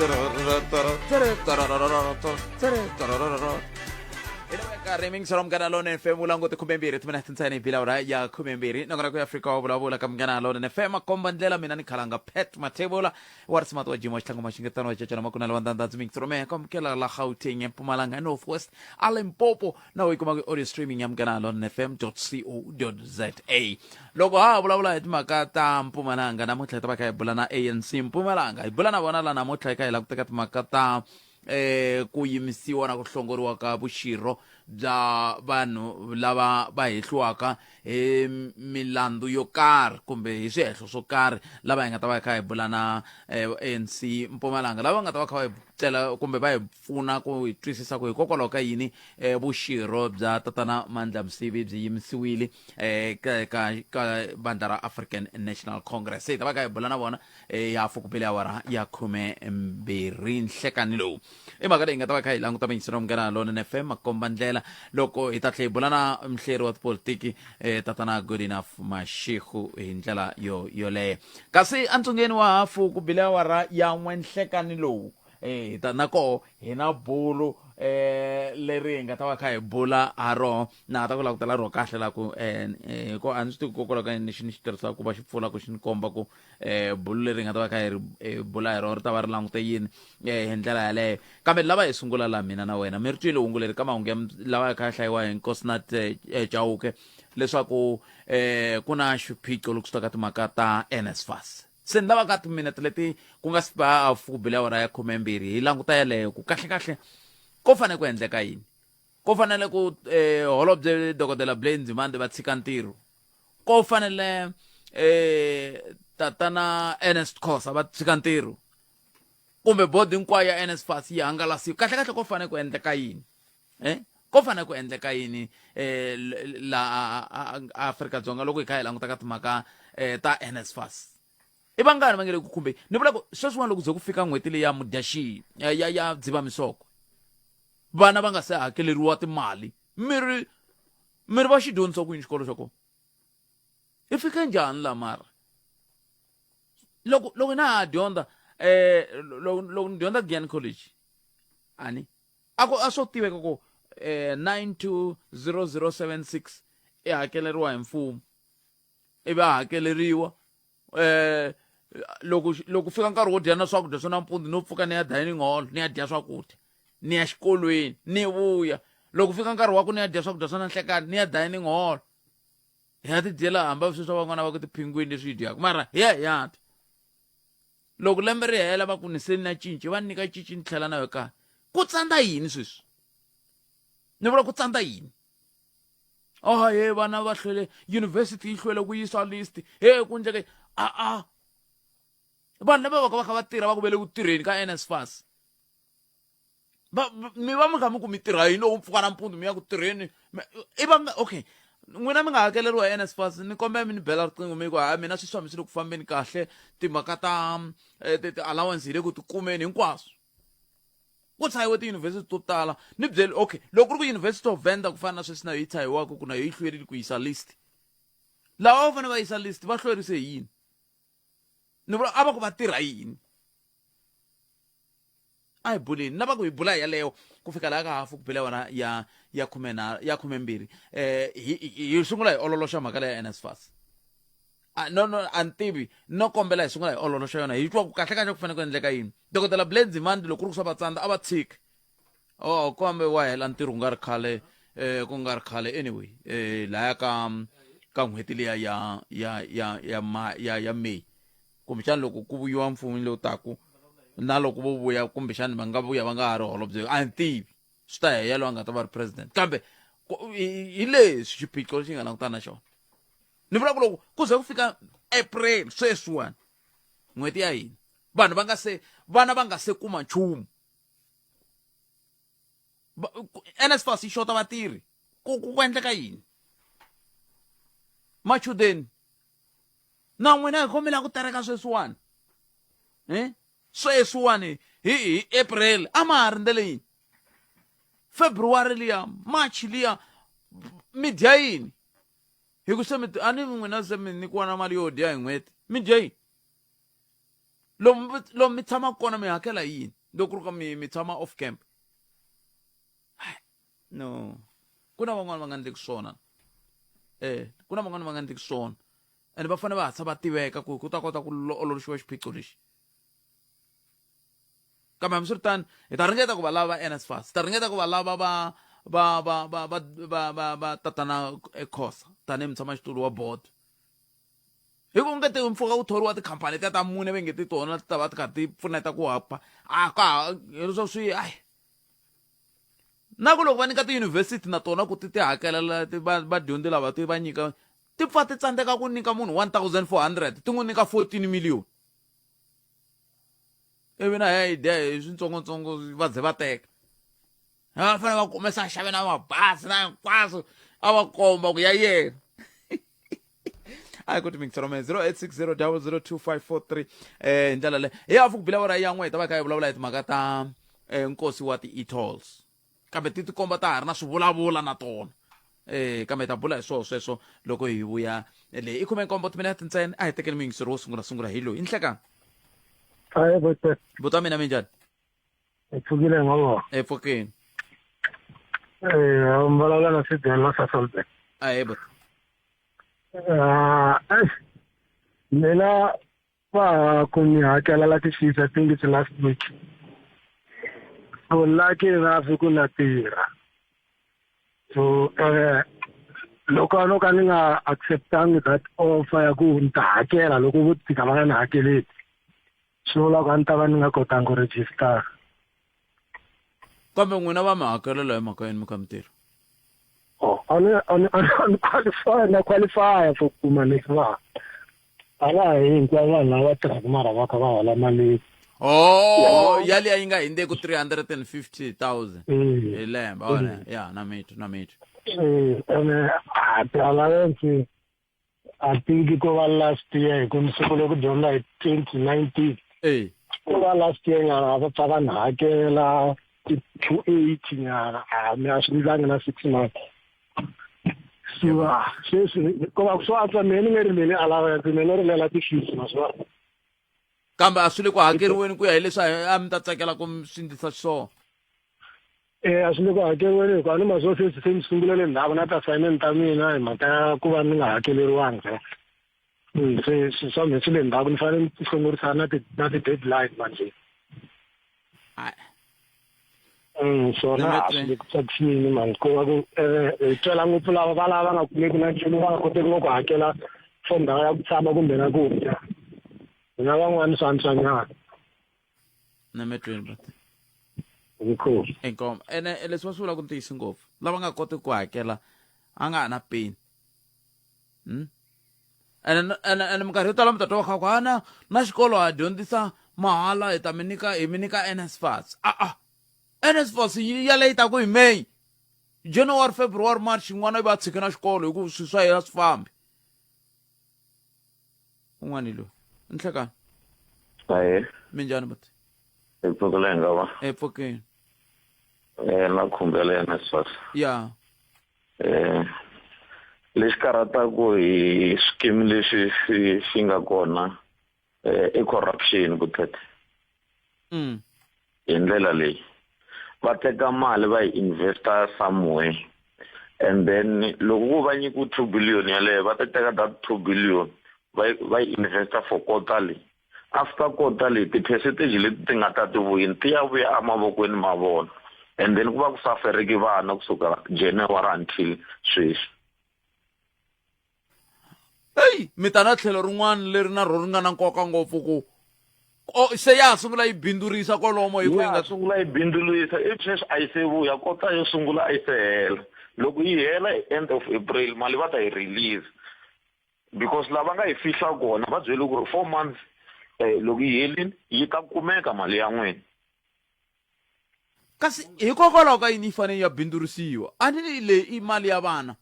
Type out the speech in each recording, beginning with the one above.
Hi le ka Munghana Lonene FM u languti 12 timinete ntsena hi bila awara ya 12 nakona ku ya Afrika wa vulavula ka Munghana Lonene FM makomba ndlela mina ni khalanga Pat Mathebula wa risimati wa jimo xihlango maxingetano wa cacana makunala wa ndandandzi mingitsirome kwamukela la Gauteng eMpumalanga eNorth West a Limpopo na u yi kuma ku audio streaming ya Munghana Lonene FM co za. Loko ha ha vulavula hi timhaka ta Mpumalanga namuntlha hi ta va kha hi bula na ANC Mpumalanga, hi bula na vona la namuntlha hi kha hi lava ku teka timhaka ta ku yimisiwa na ku hlongoriwa ka vuxirho bya vanhu lava va hehliwaka hi milandzu yo karhi kumbe hi swihehlo swo karhi, lava hi nga ta va hi kha hi bula na ANC Mpumalanga, lava nga ta va kha va hi tlela kumbe va hi pfuna ku hi twisisa ku hikokwalaho ka yini vuxirho bya tatana Mandla Msibi byi yimisiwile ka ka ka vandla ra African National Congress. Se hi ta va kha hi bula na vona ya hafu ku bile awara ya 12 nhlekani lowu. I mhaka leyi nga ta va kha hi languta miyingiselo Munghana Lonene FM makomba ndlela loko hi ta tlhela hi bula na muhleri wa tipolitiki tatana Goodenough Mashego hi ndlela yo yoleyo. Kasi entsungeni wa hafu ku bile awara ya 1 nhlekani lowu, hi ta na koho hi na bulu leri hi nga ta va kha hi bula ha roho. Na ha ta ku langutela roho kahle la ku ko a ndzi swi tivi hikokwalaho ka yini lexi ni xi tirhisaka ku va xi pfula ku xi ni komba ku bulu leri hi nga ta va kha hi ri bula hi rona ri ta va ri langute yini hi ndlela yaleyo. Kambe lava hi sungula la mina na wena mi ri twile hungu leri ka mahungu ya lawa ya kha ya hlayiwa hi Nkosinathi Chauke leswaku ku na xiphiqo loko swi ta ka timhaka ta NSFAS. Se ni lava ka timinete leti ku nga si ba hafu ku bile awara ya 12 hi languta yaleyo ku kahlekahle ko fanele ku endleka yini. Ko fanele ku holobye Dokodela Blade Nzimande va tshika ntirho, ko fanele tatana Ernest Khosa va tshika ntirho, kumbe board hinkwayo ya NSFAS yi hangalasiwa. Kahlekahle ko fanele ku endleka yini? Ko fanele ku endleka yini la Afrika-Dzonga loko hi kha hi languta ka timhaka ta NSFAS? I vangani va nge le ku khumbeni? Ni vula ku sweswiwani loko ze ku fika n'hweti leyi ya Mudyaxihi ya Dzivamisoko, vana va nga se hakeleriwa timali, mi ri mi ri va xi dyondzisa ku yini xikolo xa kona? Hi fike njhani la mara? Loko loko na ha dyondza loko loko ni dyondza Giyani College ani a ku a swo tiveka ku 920076 i hakeleriwa hi mfumo, ivi a hakeleriwa loko loko fika nkarhi wo dya na swakudya swa nampundzu no pfuka ni ya dining hall ni ya dya swakudya, ni ya xikolweni ni vuya. Loko fika nkarhi wa ku ni ya dya swakudya swa nanhlekani ni ya dining hall hi ya ti dyela, hambi sweswi swa van'wana va ku tiphingwini leswi hi dyaka, mara hi ya hi ya dya. Loko lembe ri hela va ku ni se ni na cinci, va ni nyika cinci ni tlhela na yo kaya. Ku tsandza yini sweswi? Ni vula ku tsandza yini? Oh, he vana va hlwele, university yi hlwele ku yisa list, he ku ndleke a a vanhu lava va ka va kha va tirha va ku ve le ku tirheni ka NSFAS, va mi va mi kha mi ku mi tirha yini loko pfuka nampundzu mi ya ku tirheni? I va okay, n'wina mi nga hakeleriwa hi NSFAS, ni kombela mi ni bela riqingho mi ku hayi mina sweswi a mi swi le ku fambeni kahle, timhaka ta ti-allowance hi le ku ti kumeni hinkwaswo. Ku tshahiwe tiyunivhesiti to tala, ni byeli okay, loko ku ri ku University of Venda ku fana na sweswi na yo yi tshahiwaka ku na yo yi hlwerile ku yisa list, lava va fanele va yisa list va hlwerise hi yini? Ni vula a va ku va tirha yini? A hi buleni, ni lava ku hi bula yaleyo ku fika laha ka hafu ku bile wona ya ya khume na ya 12. Hi hi sungula hi ololoxa mhaka leya NSFAS. A, no, no, a ni tivi, no kombela hi sungula hi ololoxa yona hi twa ku kahle kahle ku fanele ku endleka yini. Dokodela Blade Nzimande loko ku ri ku swa va tsandza a va tshiki. Oh, kambe wa hela ntirho ku nga ri khale, ku nga ri khale anyway, laya ka ka n'hweti liya ya ya ya ya ma ya ya May. Kumbexana loko ku vuyiwa mfumini lowu taku na loko vo vuya kumbexana va nga vuya va nga ha ri holobye, a ni tivi. Swi ta ya hi yaloye a nga ta va ri president. Kambe hi leswi xiphiqo lexi nga langutana na xona. Ni vula ku loko ku ze ku fika April sweswiwani n'hweti ya hina, vanhu va nga se vana va nga se kuma nchumu, NSFAS yi xota vatirhi, ku ku ku endleka yini? Machudeni na n'wina hi kombela ku tereka sweswiwani, sweswiwani hi hi April a ma ha rindzele yini? February liya, March liya, mi dya yini? Hi ku se mi a ni n'wina se mi nyikiwa na mali yo dya hi n'hweti, mi dya yini? Lomu lomu mi tshamaka kona mi hakela hi yini loko ku ri ka mi mi tshama off camp? No, ku na van'wani va nga endleki swona, ku na van'wani va nga endleki swona, ende va fanele va hatla va tiveka ku ku ta kota ku ololoxiwa xiphiqo lexi. Kambe hambiswiritano hi ta ringeta ku va lava NSFAS, hi ta ringeta ku va lava va va va va va va va va tatana Khosa tanihi mutshamaxitulu wa board, hi ku nge te mpfhuka ku thoriwa tikhampani ta ta mune va nge ti tona ti ta va ti karhi ti pfuneta ku hapa a ka leswo swi ayi. Na ku loko va nyika tiyunivhesiti na tona ku ti ti hakelela vadyondzi lava ti va nyika, ti pfa ti tsandzeka ku nyika munhu 1400, ti n'wi nyika 14 million, ivi na hi dya hi swintsongotsongo va ze va teka. Va fanele va kumesa xave na mabazi na hinkwaswo, a va komba ku ya yena a hi ku timixero me 0860 002543. Hi ndlela leyi hi hafu ku bila wara ya n'we hi ta va hi kha hi vulavula hi timhaka ta nkosi wa ti-e-tolls, kambe ti tikomba ta ha ri na swivulavula na tona, kambe hi ta bula hi swoho sweswo loko hi vuya. Leyi i 17 timinete ntsena. A hi tekeni muyingiseri wo sungula sungula hi loyi. Nhlekani. Hayi buti. Buti wa mina, minjhani? Hi pfukile ngova. Hi pfukile. Vulavula na Sidwell la Sasolburg. Ahee buti. Mina va ha ku ni hakela la ti-fees, I think it's last week. So lucky enough ku na tirha. So loko a no ka ni nga acceptangi that offer ya ku ni ta hakela, loko vo tshika va nga ni hakeleli, swi vula ku a ni ta va ni nga kotangi ku register. Kambe n'wina va mi hakelela hi mhaka yini mi kha mi tirha? Oh, a ni a ni a ni qualify, na qualify for kuma leswi va a va hi hinkwavo vanhu lava tirhaka mara va kha va hola mali. Oh, yaliya yi nga hundzeki 350 000 hi lembe ona ya na mitwa na mitwa. Ene a ti-allowance, I think ko va last year, hi ku ni sungule ku dyondza hi 2019. Ko va last year nyana va pfa va ni hakela ti-280 nyana, a mi a swi ndlangi na 6 months. So sweswi ko va swo antswa mehe ni nge rileli allowance, mehe no rilela ti-fees maswona. Kambe a swi le ku hakeriweni ku ya hi leswi a mi ta tsakela ku swi endlisa xiswona? A swi le ku hakeriweni, hikuva ni mazwo sweswi se ni sungule le ndzhaku na ti-assignment ta mina hi mhaka ya ku va ni nga hakeleriwangi. Se swi swa mina swi le ndzhaku, ni fanele ni hlongorisa na ti na ti-deadline manje. Swona a swi le ku tsakisini mani, ko va ku hi twela ngopfu lava va lava va nga kumeki na nchumu, va nga koteki na ku hakela for ndhawu ya ku tshama kumbe na ku dya. Hina van'wani swa antswanyana. Nametweni but Inkomu. Inkomu. Ene leswi va swi vulaka ntiyiso ngopfu, lava nga kotiki ku hakela a nga ha na peni. Ene ene ene minkarhi yo tala mi ta twa va kha ku a na na xikolo ha dyondzisa mahala, hi ta mi nyika, hi mi nyika NSFAS. A a NSFAS yi yaleyi ta ku hi May, January, February, March, n'wana yi va tshike na xikolo hi ku swilo swa yena swi fambi. Un'wana loyi. Nhlekani. Ahee. Minjhani buti? Hi pfukile hi nga va. Hi pfukile. Na khumbela ya NSFAS. Ya. Lexi karhataka hi swikimi lexi xi xi nga kona i corruption ku thethe. Hi ndlela leyi va teka mali va yi investa somewhere, and then loko ku va nyikiwe 2 billion yaleyo, va ta teka that 2 billion va yi va yi investa for kota leyi. After kota leyi, ti-percentage leti ti nga ta ti vuyini ti ya vuya emavokweni ma vona, and then ku va ku safereki vana kusuka January until sweswi. Eyi, mi ta na tlhelo rin'wana leri na ro ri nga na nkoka ngopfu ku o se ya ha sungula yi bindzurisa kwalomo hi ku yi ya nga sungula yi bindzurisa. If sweswi a yi se vuya, kota yo sungula a yi se hela. Loko yi hela hi end of April, mali va ta yi release, because lava nga yi fihla kona va byele ku ri 4 months, loko yi helini yi ta kumeka mali ya n'wina. Kasi hikokwalaho ka yini yi fanele yi ya bindzurisiwa? A ni leyi i mali ya vana.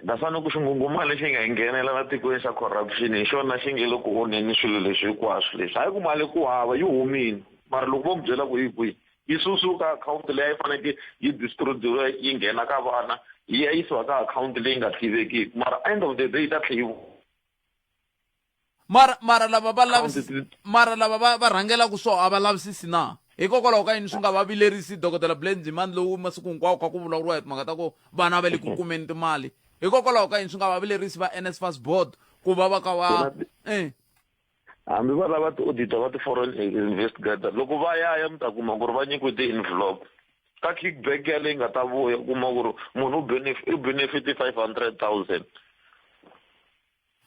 Naswona ku xinghunghumana lexi nga hi nghenela la tikweni xa corruption hi xona xi nge le ku onheni swilo leswi hinkwaswo leswi. Hayi ku mali ku hava, yi humile, mara loko vo mi byela ku yi kwihi, yi susiwe ka akhawunti leyi a yi faneke yi distributiwa yi nghena ka vana, yi ya yisiwa ka akhawunti leyi nga tivekiki, mara end of the day yi ta tlhela yi. Mara mara lava va lavisisi mara lava va va rhangelaka swo a va lavisisi na? Hikokwalaho ka yini swi nga va vilerisi Dokodela Blade Nzimande lowu masiku hinkwawo kha ku vulavuriwa hi timhaka ta ku vana va le ku kumeni timali? Hikokwalaho ka yini swi nga va vilerisi va NSFAS board ku va va ka va eh Hambi va lava ti-auditor va ti-foreign investigator loko va ya ya mi ta kuma ku ri va nyikiwe ti-envelope ka kickback yaleyi nga ta vuya u kuma ku ri munhu u benefit 500,000.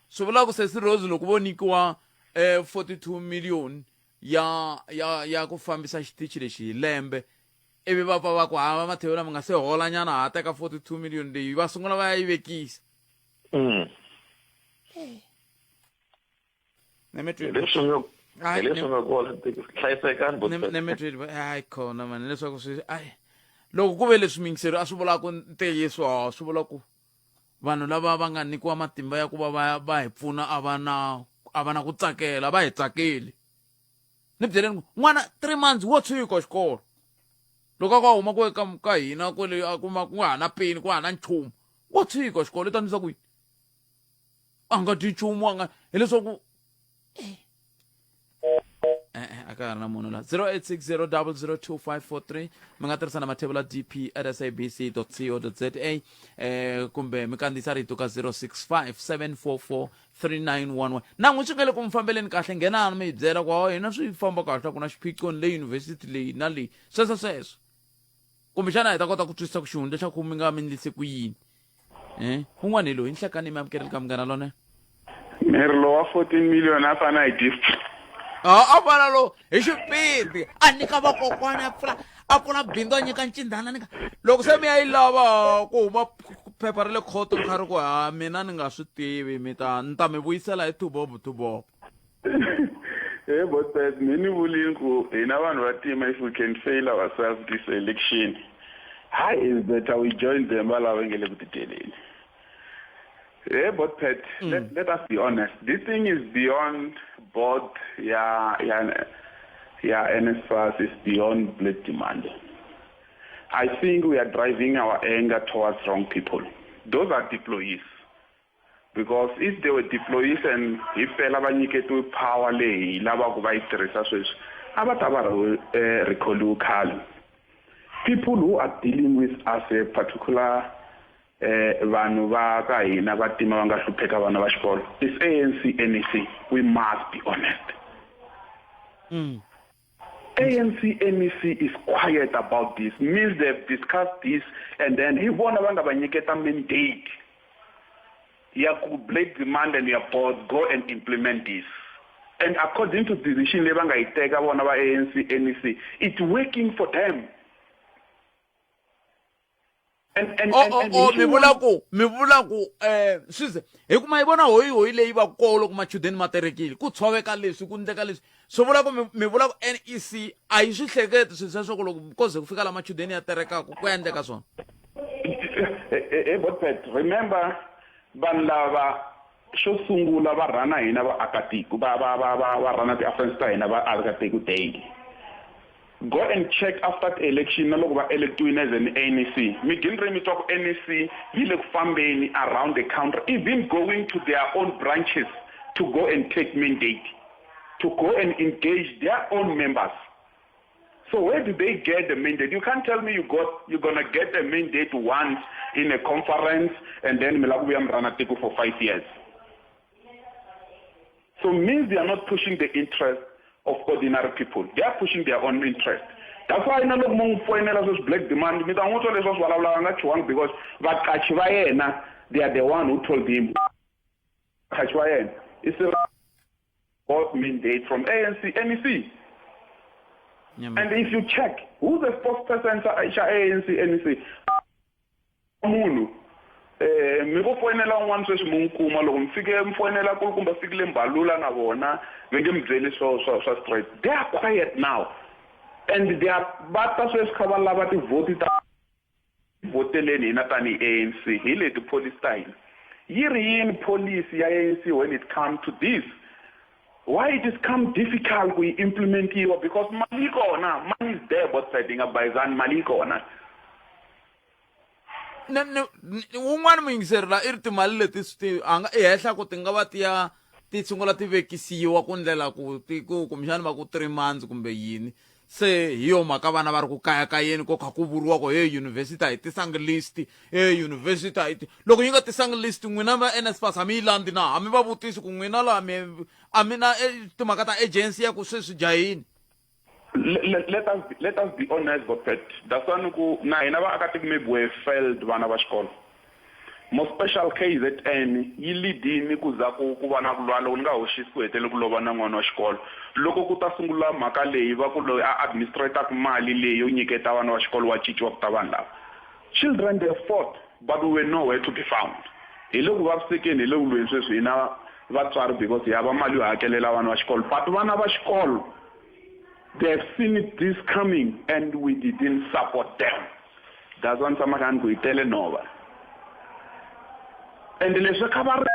Swi vula ku sesi Rose loko vo nyikiwa eh 42 million ya ya ya ku fambisa xitichi lexi hi lembe ivi va pfa va ku ha va Mathebula mi nga se hola nyana ha teka 42 million leyi va sungula va ya yi vekisa. Leswi nga hi leswi nga kona hlayisekani nemetweni hayi khona mani leswaku swi ayi loko ku ve leswi mingiseri a swi vulaka ntiyiso a swi vula ku vanhu lava va nga nyikiwa matimba ya ku va va va hi pfuna a va na a va na ku tsakela va hi tsakeli ni byeleni ku n'wana 3 months wo tshika xikolo loko a ku a huma ku ka ka hina kwele a kuma ku nga ha na peni ku ha na nchumu wo tshika xikolo i ta ndlisa ku yini a nga dyi nchumu a nga hileswaku e-e a ka ha ri na munhu la 0860002543 mi nga tirhisa na mathebula dp at sabc co za eh kumbe mi kandziyisa rito ka 065 744 3911 na n'wi swi nga le ku mi fambeleni kahle nghenani mi hi byela ku hawa hina swi famba kahle a ku na xiphiqo ni le yunivhesiti leyi na leyi sweswo sweswo kumbexana hi ta kota ku twisisa ku xihundla xa ku mi nga mi ndlise ku yini eh un'wana hi loyi nhlekani mi amukeleli ka munghana lona miri lowa 14 million a fana hi gift a fana lo hi xipidi a nyika vakokwana a pfula a pfula bindzu a nyika ncindana nyika loko se mi ya yi lava ku huma phepha ra le khoto mi kha ri ku ha mina ni nga swi tivi mi ta ni ta mi vuyisela hi tubobo tubobo Hey, Botbet, mi ni vulini ku hina vanhu va tima if we can fail ourselves this election hi is better we join them va lava nge le ku titeleni. Hey, Botpet, let us be honest. This thing is beyond board ya ya ya NSFAS, is beyond Blade Demand. I think we are driving our anger towards wrong people. Those are deployees. Because if they were deployees and hi pela va nyiketiwe power leyi hi lavaka va yi tirhisa sweswi, a va ta va recalliwe khale. People who are dealing with us a particular vanhu va ka hina va tima va nga hlupheka vana va xikolo is ANC NEC. We must be honest. ANC NEC is quiet about this, means they've discussed this and then hi vona va nga va nyiketa mandate ya ku Blade Demand and your board go and implement this. And according to decision leyi va nga yi teka vona va ANC NEC, it's working for them. And, and, O and, o and o hi mi vula xin'wana ku mi vula ku eh swi ze hi kuma yi vona hoyi hoyi leyi va koo loko machudeni ma terekile ku tshoveka leswi ku ndleka leswi swi vula ku mi vula ku NEC a yi swi hleketi swilo sweswo ku loko ko ze ku fika la machudeni ya terekaka ku ya endleka swona. Hey, Botpet, remember vanhu lava xo sungula va rhana hina vaakatiko va va va va va rhana ti-affairs ta hina vaakatiko daily. Go and check after the election na loko va electiwile as an NEC. Mi gini mi twa ku NEC yi le ku fambeni around the country, even going to their own branches to go and take mandate, to go and engage their own members. So where do they get the mandate? You can't tell me you're going to get a mandate once in a conference and then mi la ku vuya mi rhana tiko for 5 years. So means they are not pushing the interest of ordinary people. They are pushing their own interest. That's why na loko mo n'wi foyinela sweswi Black Demand, mi ta n'wi twa leswi a swi vulavulaka nga chuhangi because vaqachi va yena, they are the one who told him. Vaqachi va yena is a board mandate from ANC, NEC. And if you check, who's the spokesperson xa ANC, NEC? Munhu mi vo foyinela un'wana sweswi mi n'wi kuma loko mi fike mi foyinela kulukumba fikile Mbalula na vona va nge mi byeli swo swa swa straight. They are quiet now and they are va ta sweswi kha va lava tivhoti ta voteleni hina tanihi ANC hi leti policy ta hina. Yi ri yini policy ya ANC when it comes to this? Why it has come difficult ku yi implementiwa? Because mali yi kona, money is there both side yi nga bayizani, mali yi kona. Wun'wana muyingiseri la i ri timali leti ti a nga i hehla ku ti nga va ti ya ti sungula ti vekisiwa ku ndlela ku ti ku kumbexani va ku three months kumbe yini se hi yo mhaka vana va ri ku kayakayeni ko kha ku vuriwa ku hey university a yi tisangi list hey university a yi loko yi nga tisangi list n'wina va nsfas a mi yi landzi na a mi va vutisi ku n'wina laha mi a mi na eh, timhaka ta agency ya ku sweswi jahini let, let us let us be honest Gopet that's why ku na hina vaakatiko maybe we failed vana va xikolo more special KZN yi leadini ku za ku ku va na ku lwa loko ni nga hoxisi ku hetele ku lova na n'wana wa xikolo loko ku ta sungula mhaka leyi va ku loyi a administrataka mali leyi yo nyiketa vana va xikolo wa cinciwa ku ta vanhu lava children they fought but we were nowhere to be found hi le ku vavisekeni hi le ku lweni sweswi hina vatswari because hi hava mali yo hakelela vana va xikolo but vana va xikolo they have seen it this coming and we didn't support them that's why ni tshama kha ni ku hi tele nhova and leswi kha va ri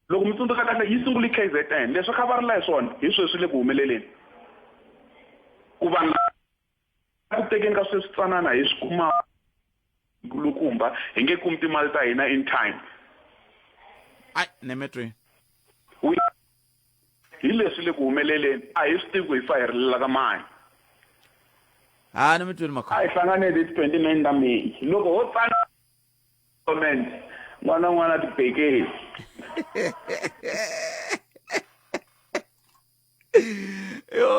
loko mi tsundzuka kahle yi sungule KZN leswi kha va rila hi swona hi sweswi le ku humeleleni ku vanhu ku tekeni ka sweswi tsanana hi swi kuma kulukumba hi nge kumi timali ta hina in time ai nemetweni hi leswi le ku humeleleni a hi swi tivi ku hi fa hi rilela ka mani ha ni mi twini a hi hlanganele hi 29 ta May loko ho tsala comment n'wana n'wana tibekeli yo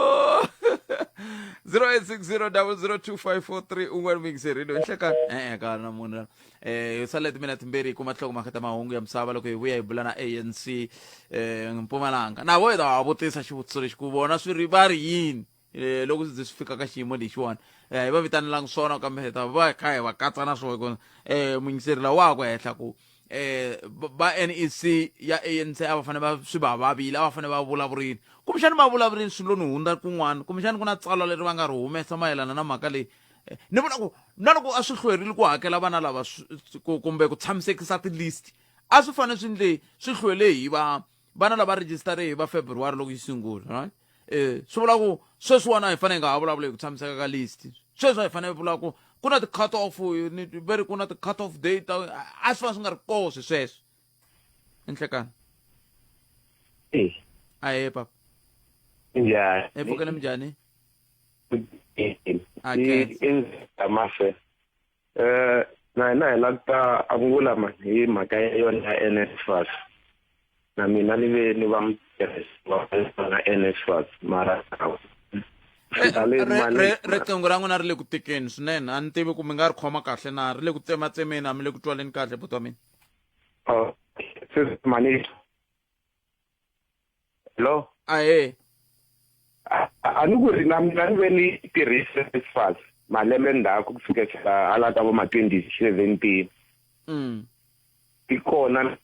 0860002543 un'wana muyingiseri loyi nhlekani e-e ka na munhu eh hi sale timinete timbirhi hi kuma nhlokomhaka ta mahungu ya misava loko hi vuya hi bula na ANC eh Mpumalanga na vo hi ta va vutisa xivutiso lexi ku vona swi ri va ri yini eh loko swi swi fika ka xiyimo lexiwani eh hi va vitanelangi swona kambe hi ta va kha hi va katsa na swona hikuva eh muyingiseri la wa ku henhla ku eh va NEC ya ANC a va fanele va swi va vavile a va fanele va vulavurini kumbexani va vulavurini swilo ni hundza kun'wana kumbexani ku na tsalwa leri va nga ri humesa mayelana na mhaka leyi eh, ni vona ku na loko a swi hlwerile ku hakela vana lava kumbe ku tshamisekisa ti-list a swi fanele swi ndle swi hlwele hi va vana lava rejistare hi va february loko yi sungula right eh swi vula ku sweswiwani a hi fanele hi nga ha vulavuli hi ku tshamiseka ka list sweswi a hi fanele vula ku ku na ti-cut off va ri ku na ti-cut off date a swi fanele swi nga ri koho swi sweswo enhlekani Eh. Ahee papa. Njhani? Hi pfukile minjhani? Mafe. Eh na hina hi la ta angula mani hi mhaka ya yona ya NSFAS. Na mina ni ve ni va mutirhisi wa yona NSFAS mara riqingho ra n'wina ri le ku tikeni swinene a ni tivi ku mi nga ri khoma kahle na ri le ku tsematsemeni a mi le ku twaleni kahle buti wa mina Oh, mani hello ahee a ni ku ri na mina ni ve ni tirhise NSFAS malembe ndzhaku ku fikela hala ka vo ma 2017 mm. ti kona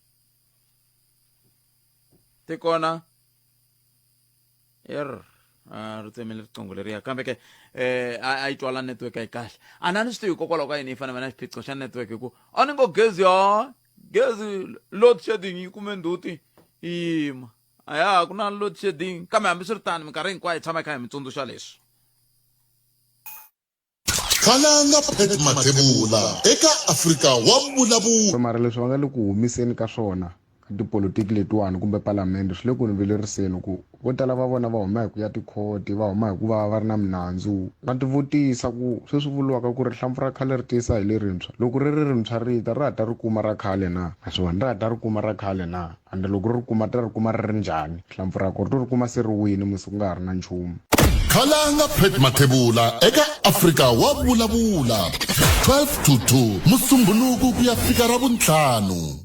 ti kona er a ri tsemile riqingho leriya kambe ke eh a yi twala network a yi kahle a na ni swi tivi hikokwalaho ka yini yi fanele va na xiphiqo xa network hi ku a ni ngo gezi ha gezi load shedding yi kume ndzhuti yi yima a ya ha ku na load shedding kambe hambiswiritano minkarhi hinkwayo hi tshama hi kha hi mi tsundzuxa leswi Khalanga Pat Mathebula eka Afrika wa Mbulavulo. Mara leswi va nga le ku humiseni ka swona ka tipolotiki letiwani kumbe palamende swi le ku ni vileriseni ku vo tala va vona va huma hi ku ya tikhoti va huma hi ku va va ri na minandzu na tivutisa ku sweswi vuriwaka ku ri hlampfu ra khale ri tiyisa hi lerintshwa loko ri ri rintshwa ri ta ra ha ta ri kuma ra khale na naswona ra ha ta ri kuma ra khale na ende loko ri ri kuma ta ri kuma ri ri njhani hlampfu ra kona ri to ri kuma se ri wini musi ku nga ha ri na nchumu Khalanga Pat Mathebula eka Afrika wa vulavula 12 to 2 Musumbhunuku ku ya fika Ravuntlhanu.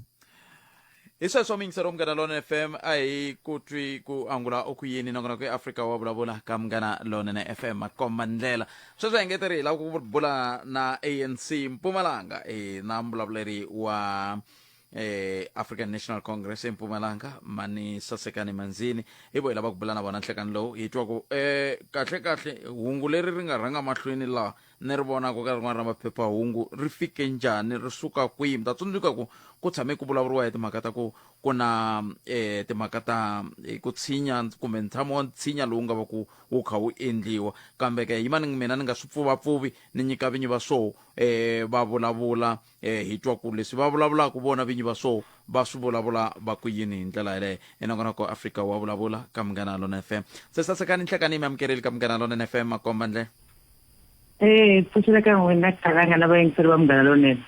Hi sweswo muyingiseri wa Munghana Lonene FM a hi ku twi ku angula u ku yini nongonoko ya Afrika wa vulavula ka Munghana Lonene FM makomba ndlela sweswo hi ngeteri hi lava ku bula na ANC Mpumalanga eh, na mbulavuleri wa eh, African National Congress eMpumalanga mani Sasekani Manzini hi vo hi lava ku bula na vona nhlekani lowu hi twa ku eh, kahle kahle hungu leri ri nga rhanga mahlweni laha ni ri vonaka ka rin'wana ra maphephahungu ri fike njhani ri suka kwihi mi ta tsundzuka ku ku tshame ku vulavuriwa hi timhaka ta ku ku na um timhaka ta eh, ku tshinya kumbe ntshamo wa ntshinya lowu nga va ku wu kha wu endliwa kambe ke yimani mina ni nga swi pfuvapfuvi ni nyika vinyi va swoho um va vulavula um hi twa ku leswi va vulavulaka vona vinyi va swoho va swi vulavula va ku yini hi ndlela yeleyo enongonoko afrika wa vulavula ka munghana lona fm se sasekani nhlekani mi amukereli ka munghana lona fm makomba ndlela Eh, pfuxela ka n'wina khalanga na vayingiseri va munghana lonene.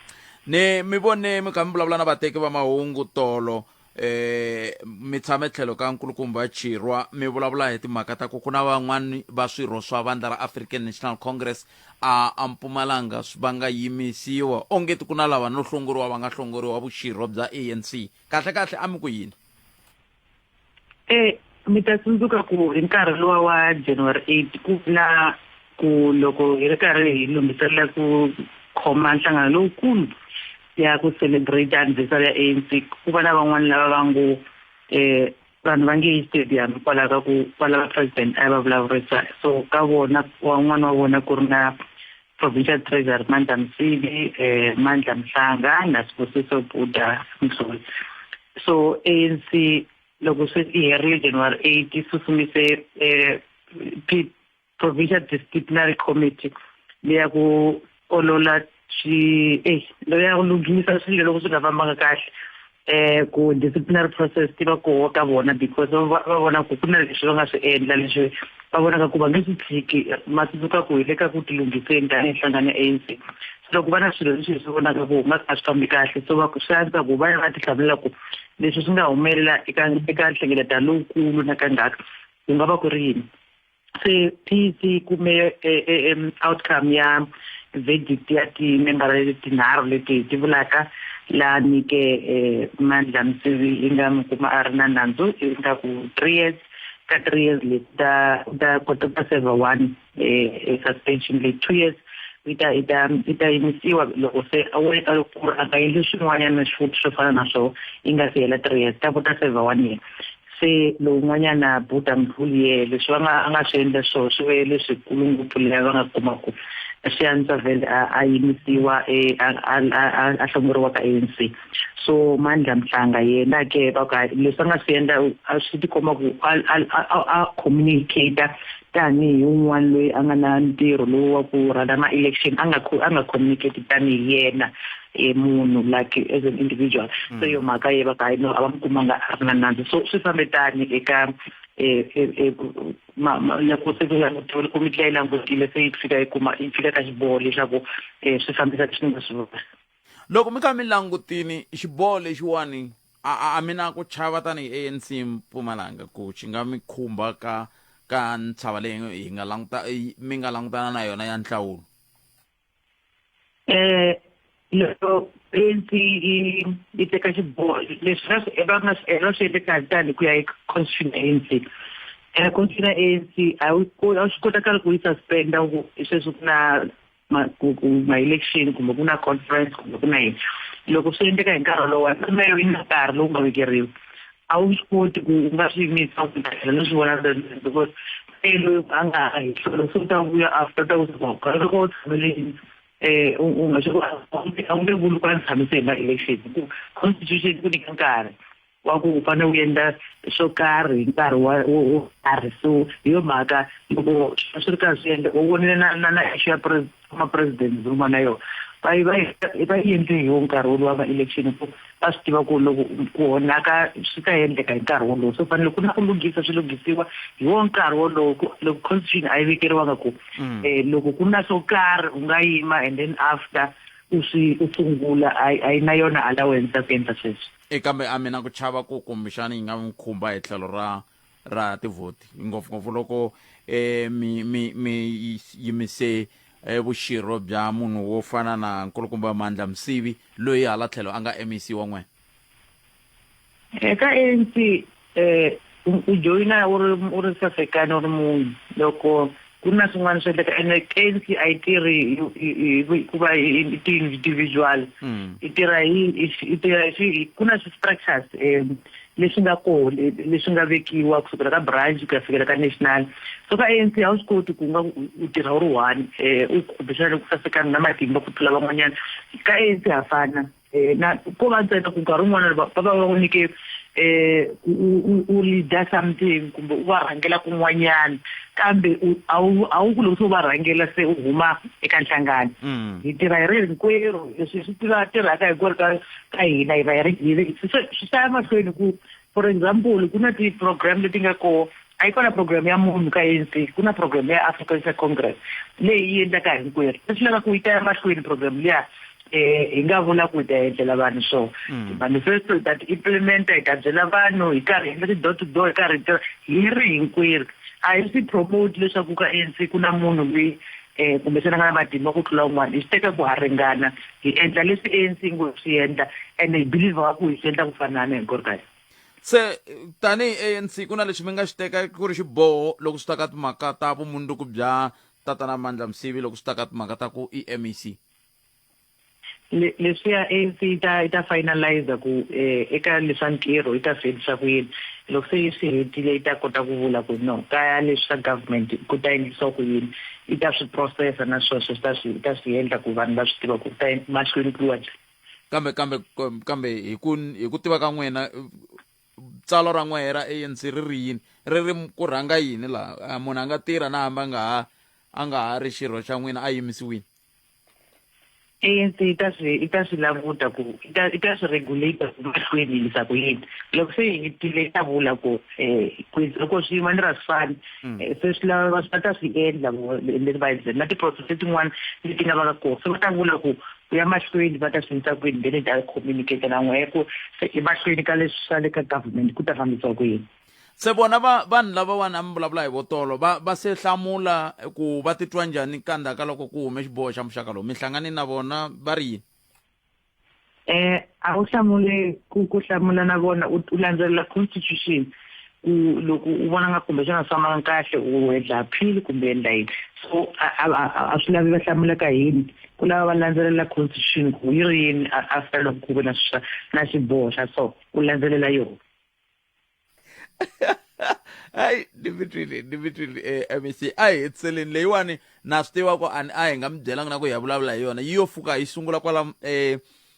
Ni mi vone mi kha mi vulavula na vateki va mahungu tolo eh mi tshame tlhelo ka nkulukumba Chirwa mi vulavula hi timhaka ta ku ku na van'wani va swirho swa vandla ra African National Congress a a Mpumalanga va nga yimisiwa ongeti ku na lava no hlongoriwa va nga hlongoriwa vuxirho bya ANC kahle kahle a mi ku yini Eh, mi ta tsundzuka ku hi nkarhi luwa wa January 8 ku na ku loko hi ri karhi hi lunghiselela ku khoma nhlangano lowukulu ya ku celebrate anniversary ya ANC ku va na van'wani lava va ngo eh vanhu va nge yi stadium kwalaho ka ku va lava president a ya va vulavurisa so ka vona wan'wana wa vona ku ri na provincial treasury Mandla Msibi eh Mandla Mhlanga na Sibusiso Buda Mdluli so ANC loko se yi herile January 8 yi susumise eh provincial disciplinary committee leya ku olola swi eh leya ku lunghisa swilo loko swi nga fambanga kahle eh ku disciplinary process ti va koho ka vona because va va vona ku ku na leswi va nga swi endla leswi va vonaka ku va nge swi tshiki ma tsundzuka ku hi le ka ku tilunghiseni tanihi nhlangano ya ANC so loko va na swilo leswi hi swi vonaka ku nga a swi fambi kahle so va swi antswa ku va ya va tihlamulela ku leswi swi nga humelela eka eka nhlengeletano lowukulu na kangaka ku nga va ku ri yini se PEC yi kume e, e, e, outcome ya verdict ya timembara leti tinharhu leti hi ti vulaka laha nyike eh, Mandla Msibi yi nga n'wi kuma a ri na nandzu yi nga ku three years ka three years leti ta ta kota ta serve one eh, suspension leyi two years yi ta yi ta yi ta yimisiwa loko se a ku ri a nga endli swin'wanyana futhi swo fana na swona yi nga si hela three years ta kota serve one year se lowun'wanyana buta mdluli ye leswi va nga a nga swi endla swona swi ve leswikulu ngopfu leyi va nga kuma ku swi antswa vhele a yimisiwa e, a hlongoriwa ka ANC so Mandla Mhlanga yena ke va ku leswi a nga swi endla a swi tikomba ku a communicate tanihi un'wana loyi a nga na ntirho lowu wa ku rhana ma-election a nga a nga communicate tanihi yena e munhu like as an individual mm. so yo mhaka ye va ka no a va mi kumanga a ri na nandzu so swi fambe tani eka e, e, e, loko se ku langutiwile komiti leyi langutile se yi fika yi kuma yi fika ka xiboho leswaku um swi fambisa leswi ni nga swi vula loko mi kha mi langutini xiboho lexiwani a a mi na ku chava tanihi ANC Mpumalanga ku xi nga mi khumba ka ka ntshava leyi hi nga languta mi nga langutana na yona ya nhlawulo eh loko ANC yi yi teka xiboho leswi va swi va nga swi va swi endle kahle tani ku ya hi constitution ya ANC ene constitution ya ANC a wu a swi kotakali ku yi suspenda ku sweswi ku na ma-election kumbe ku na conference kumbe ku na yini loko swi endleka hi nkarhi wolowo na yo yi na nkarhi lowu nga vekeriwa a wu swi koti ku u nga swi yimisa ku tlhela no swi vona because se loyi a nga ha hi hlolo se u ta vuya after ta ku loko u tshamele eh u nga swi a wu nge vuli ku a ni tshamise hi ma-election ku constitution ku nyika nkarhi wa ku u fanele u endla swo karhi hi nkarhi wa wo karhi so hi yo mhaka loko swi ri karhi swi endla u vonile na na na issue ya former president Zuma na yona va yi va yi va yi endle hi wo nkarhi wolowo wa ma-election ku va swi tiva ku loko ku onhaka swi ta endleka hi nkarhi wolowo so fanele ku na ku lunghisa swi lunghisiwa hi wo nkarhi wolowo ku loko constitution a yi vekeriwanga ku um loko ku na swo karhi u nga yima and then after u swi u sungula a yi na yona allowance ya ku endla sweswo e kambe a mina ku chava ku kumbexana yi nga n'wi khumba hi tlhelo ra ra tivhoti ngopfungopfu loko eh, mi mi mi yimise eh, vuxirho bya munhu wo fana na nkulukumba Mandla Msibi loyi hala tlhelo a nga MEC wa n'wena eka ANC eh u joyina u ri u ri sasekani u ri munhu loko Ku ri na swin'wana swi endleka ene ANC a yi tirhi hi ku va hi ti-individual yi tirha hi yi tirha hi ku na swi-structures um leswi nga koho leswi nga vekiwa kusukela ka branch ku ya fikela ka national. So ka ANC a wu swi koti ku nga u tirha u ri one um u kumbexana ku sasekana na matimba ku tlula van'wanyana. Ka ANC ha fana um na ko va ntsena ku nkarhi wun'wana va va va ku nyike um u leader something kumbe u va rhangela kun'wanyana, kambe a wu a wu ku loko se u va rhangela se u huma eka nhlangano. Hi tirha hi ri hinkwerhu, leswi swi tiva tirhaka hinkwerhu ka ka hina hi va hi ri hi swi ta ya mahlweni. Ku for example, ku na ti-program leti nga koho, a yi kona program ya munhu ka ANC, ku na program ya African National Congress leyi yi endlaka hinkwerhu. Leswi lavaka ku yi ta ya mahlweni program liya, hi nga vula ku hi ta endlela vanhu so ti-manifesto, hi ta ti implementa, hi ta byela vanhu hi karhi endla ti-door to door, hi karhi hi tirha hi ri hinkwerhu. A hi swi promote leswaku ka ANC ku na munhu loyi kumbexana nga na matimba ku tlula un'wana. Hi swi teka ku ha ringana, hi endla leswi ANC yi ngo swi endla, ene hi believe ku hi swi endla ku fanana hinkwerhu ka hina. Se tanihi ANC, ku na lexi mi nga xi teka ku ri xiboho loko swi ta ka timhaka ta vumundzuku bya Tatana Mandla Msibi, loko swi ta ka timhaka ta ku i MEC? Leswiya ANC yi ta finalize ku eka leswa ntirho yi ta swi hetisa ku yini. Loko se yi swi hetile, yi ta kota ku vula ku no, ka leswi swa government ku ta endlisiwa ku yini. Yi ta swi processa na sweswo swi ta swi yi ta swi endla ku vanhu va swi tiva ku ta mahlweni ku yiwa njhani. Kambe hi ku tiva ka n'wina, tsalwa ra n'wehe ra ANC ri ri yini? Ri ri ku rhanga yini laha? Munhu a nga tirha na hambi a nga ha ri xirho xa n'wina, a yimisiwile? ANC yi ta swi languta ku yi ta swi regulate ku mahlweni yisa ku yini. Loko se yi hetile, yi ta vula ku loko swiyimo ni ra swi fani se swi lava va ta swi endla leri va endla na ti-process letin'wana leti nga va ka kona. Se va ta vula ku ku ya mahlweni va ta swi endlisa ku yini, then yi ta communicate na n'wehe ku se emahlweni ka leswi swa le ka government ku ta fambisiwa ku yini. Se vona va vanhu lavawani a mi vulavula hi votolo, va se hlamula ku va titwa njhani ka ndzhaku ka loko ku hume xiboho xa muxaka lowu? Mi hlangane na vona, va ri yini? A wu hlamuli ku hlamula na vona, u landzelela constitution ku loko u vona nga kumbexana swi fambanga kahle, u endla appeal kumbe endla yini. So a swi lavi va hlamula ka hini, ku lava va landzelela constitution ku yi ri yini after loko ku ve na na xiboho xa so, u landzelela yona. Hayi, ni mi twile MEC. A hi hetiseleni leyiwani. Na swi tiva ku a hi nga mi byelanga na ku hi ya vulavula hi yona, yi yo fuka yi sungula kwala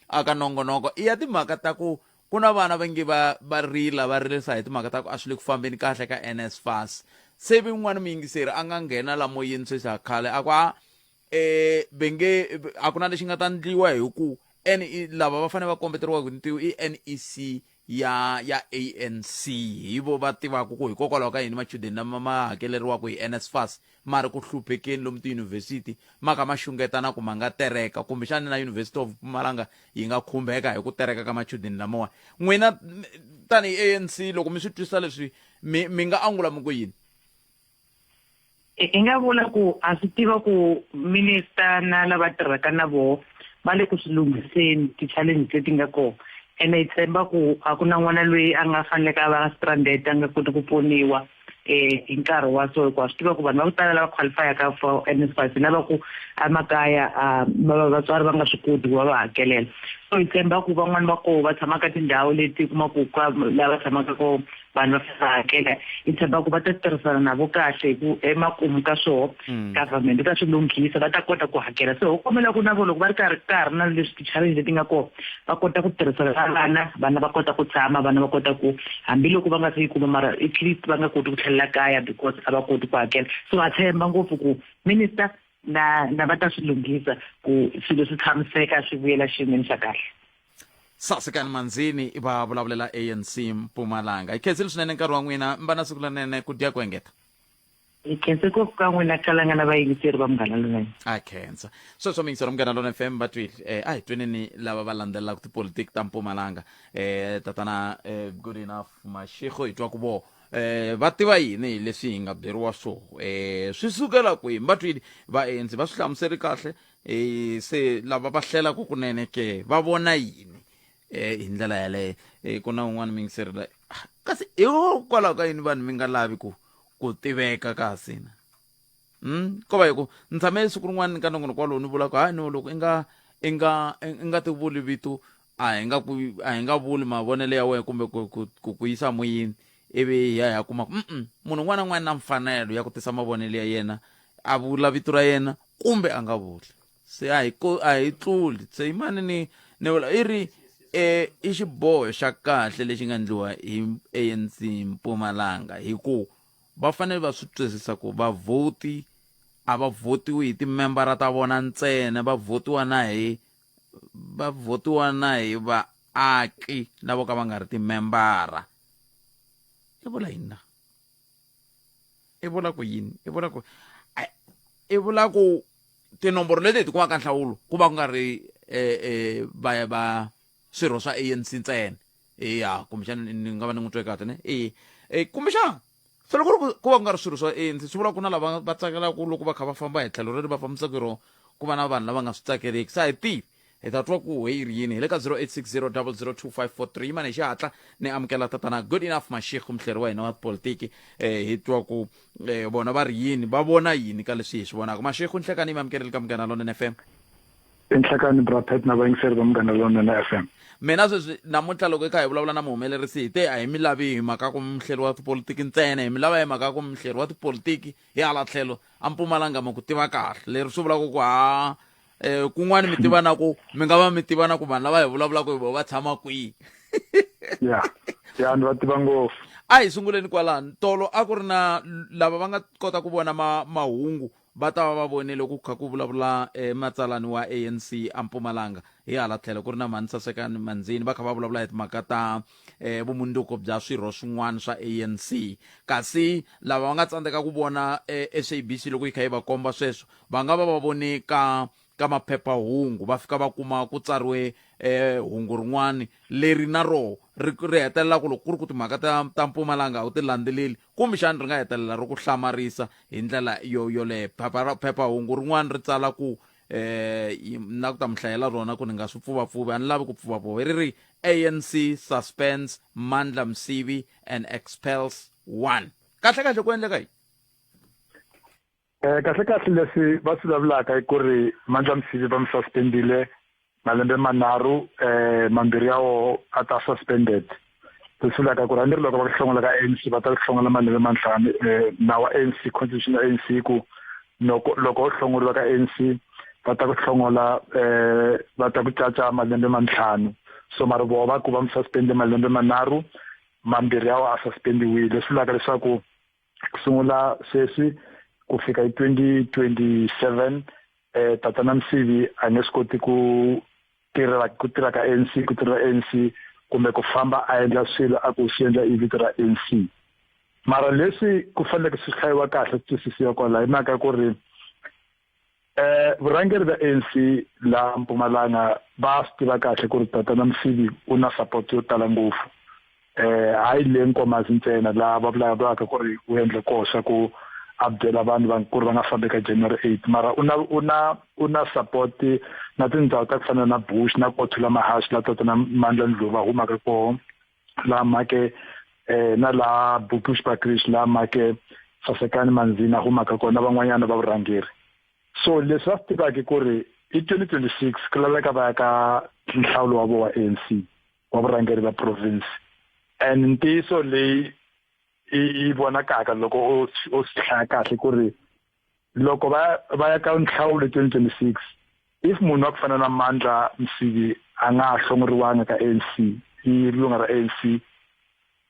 aka nongonoko. I ya timhaka ta ku ku na vana va nge va rila, va rilisa hi timhaka ta ku a swi le ku fambeni kahle ka NSFAS. Se vin'wana muyingiseri a nga nghena la moyeni sweswi a khale a ku a ve nge a ku na lexi nga ta ndliwa hi ku NE lava va fanele va kombeteriwa hi ntivo i NEC ya ANC, hi vo va tivaka ku hikokwalaho ka yini machudeni lama ma hakeleriwaka hi NSFAS ma ri ku hluphekeni lomu tiyunivhesiti, ma kha ma xungeta na ku ma nga tereka, kumbexani na University of Mpumalanga yi nga khumbeka hi ku tereka ka machudeni lamawa. N'wina tanihi ANC, loko mi swi twisisa leswi, mi nga angula mi ku yini? Hi nga vula ku a swi tiva ku minister na lava tirhaka na voho va le ku swi lunghiseni ti-challenge leti nga kona, ene hi tshemba ku a ku na n'wana loyi a nga faneleke a va stranded, a nga koti ku pfuniwa hi nkarhi wa so, hikuva swi tiva ku vanhu va ku tala lava qualifyaka for NSFAS lava ku emakaya va vatswari va nga swi koti ku va va hakelela. So hi tshemba ku van'wani va koho va tshama ka tindhawu leti kuma ku ka lava tshamaka koho vanhu va fanele va hakela, hi tshemba ku va ta tirhisana na vo kahle hi ku emakumu ka swoho government yi ta swi lunghisa, va ta kota ku hakela. So ho kombela ku na vo loko va ri karhi ka ha ri na leswi ti-challenge leti nga kona, va kota ku tirhisana na vana, vana va kota ku tshama, vana va kota ku hambiloko va nga se yi kuma, mara at least va nga koti ku tlhelela kaya because a va koti ku hakela. So ha tshemba ngopfu ku minister na va ta swi lunghisa ku swilo swi tshamiseka, swi vuyela xiyimeni xa kahle. Sasekani Manzini, va vulavulela ANC Mpumalanga, hi khensile swinene nkarhi wa n'wina. Mi va na siku lerinene, ku dya ku engeta. Hi khense ngopfu ka n'wina Kalanga na vayingiseri va Munghana Lonene. A khensa. Sweswo miyingiseri Munghana Lona FM va twile. A hi tweneni lava va landzelelaka tipolitiki ta Mpumalanga, tatana Good Enough Mashego, hi twa ku vo va tiva yini hi leswi hi nga byeriwa swo swi sukela kwihi. Va twile va ANC va swi hlamuseri kahle. Se lava va hlelaka kunene ke va vona yini hi ndlela yaleyo? Ku na un'wana muyingiseri la kasi hikokwalaho ka yini vanhu mi nga lavi ku tiveka kasi na? Ko va hi ku ni tshame siku rin'wana ka nongonoko walowu ni vula ku hayi no loko i nga i nga i nga ti vuli vito a hi nga ku a hi nga vuli mavonelo ya wena kumbe ku ku ku ku yisa moyeni ivi hi ya hi ya kuma ku mm munhu un'wana na un'wana na mfanelo ya ku tisa mavonelo ya yena a vula vito ra yena kumbe a nga vuli se a hi ko a hi tluli se yimani ni ni vula i ri eh i xiboho xa kahle lexi nga endliwa hi ANC Mpumalanga hi ku va fanele va swi twisisa ku vavhoti a va vhotiwi hi timembara ta vona ntsena va vhotiwa na hi va vhotiwa na hi vaaki lavo ka va nga ri timembara i vula yini na i vula ku yini i vula ku i vula ku tinomboro leti hi ti kumaka nhlawulo ku va ku nga ri eh va va swirho swa ANC ntsena ya kumbexana ni nga va ni n'wi twe kahle ne e e kumbexana se loko ri ku va ku nga ri swirho swa ANC swi vula ku na lava va tsakelaka loko va kha va famba hi tlhelo leri va fambisaka hi rona ku va na vanhu lava nga swi tsakeriki se a hi tivi hi ta twa ku he yi ri yini hi le ka 0860002543 yimani hi xihatla ni amukela tatana good enough mashikhu muhleri wa hina wa tipolitiki eh, hi twa ku eh, vona va ri yini va vona yini ka leswi hi swi vonaka mashikhu nhlekani yi mi amukerile ka munghana lonene fm Inhlekani bra Pat na vayingiseri va Munghana Lonene FM. Mina sweswi namuntlha loko hi kha hi vulavula na muhumelerisi hi te a hi mi lavi hi mhaka ku muhleri wa tipolitiki ntsena hi mi lava hi mhaka ku muhleri wa tipolitiki hi hala tlhelo a Mpumalanga ma ku tiva kahle leri swi vulaka ku ha eh kun'wana mi tiva na ku mi nga va mi tiva na ku vanhu lava hi vulavulaka hi vona va tshama kwihi ya ya ni va tiva ngopfu a hi sunguleni kwalano tolo a ku ri na lava va nga kota ku vona ma mahungu va ta va va vonile ku kha ku vulavula eh, matsalani wa ANC a Mpumalanga hi hala tlhelo ku ri na Mhani Sasekani Manzini va kha va vulavula hi timhaka ta eh, vumundzuku bya swirho swin'wana swa ANC kasi lava va nga tsandzeka ku vona eh, SABC loko yi kha yi va komba sweswo va nga va va vone ka ka maphephahungu va fika va kuma ku tsariwe eh, hungu rin'wana leri na roho ri ri hetelela ku loko ku ri ku timhaka ta ta Mpumalanga a wu ti landzeleli kumbexana ri nga hetelela ri ku hlamarisa hi ndlela yo yoleyo phephahungu rin'wana ri tsala ku eh na ku ta mi hlayela rona ku ni nga swi pfuvapfuvi a ni lavi ku pfuvapfuva ri ri ANC suspends Mandla Msibi and expels one kahle kahle ku endleka yini Eh kahle kahle leswi va swi vulavulaka i ku ri Mandla Msibi va mi suspendile malembe manharhu eh mambirhi ya woho a ta suspended leswi vulaka ku ri hambi ri loko va ku hlongola ka ANC va ta ku hlongola malembe mantlhanu eh nawu wa ANC constitution ya ANC ku loko loko u hlongoriwa ka ANC va ta ku hlongola eh va ta ku caca malembe mantlhanu so mara voho va ku va mi suspende malembe manharhu mambirhi ya wo a suspendiwile leswi vulaka leswaku ku sungula sweswi ku fika hi 2027 eh tatana Msibi a nge swi koti ku tirhela ku tirha ka ANC ku tirhela ANC kumbe ku famba a endla swilo a ku swi endla i vito ra ANC mara leswi ku faneleke swi hlayiwa kahle swi twisisiwa kwala hi mhaka ku ri Eh vurhangeri bya ANC la Mpumalanga va swi tiva kahle ku ri tatana Msibi u na support yo tala ngopfu eh hayi le Nkomazi ntsena la va vulavulaka ku ri u endle koxa ku a byela vanhu va ku ri va nga fambi ka January 8 mara u na u na u na support na tindhawu ta ku fana na Bush na Kothula Mahashi la tatana Mandla Ndlovu va humaka koho la make eh na la Bushbuckridge la make Sasekani Manzini a humaka kona van'wanyana va vurhangeri so leswi va swi tivaka ku ri hi 2026 ku laveka va ya ka nhlawulo wa vo wa ANC wa vurhangeri va province and ntiyiso leyi yi vonakaka loko u u swi hlaya kahle ku ri loko va va ya ka nhlawulo 2026 if munhu wa ku fana na Mandla Msibi a nga ha hlongoriwanga ka ANC i lunga ra ANC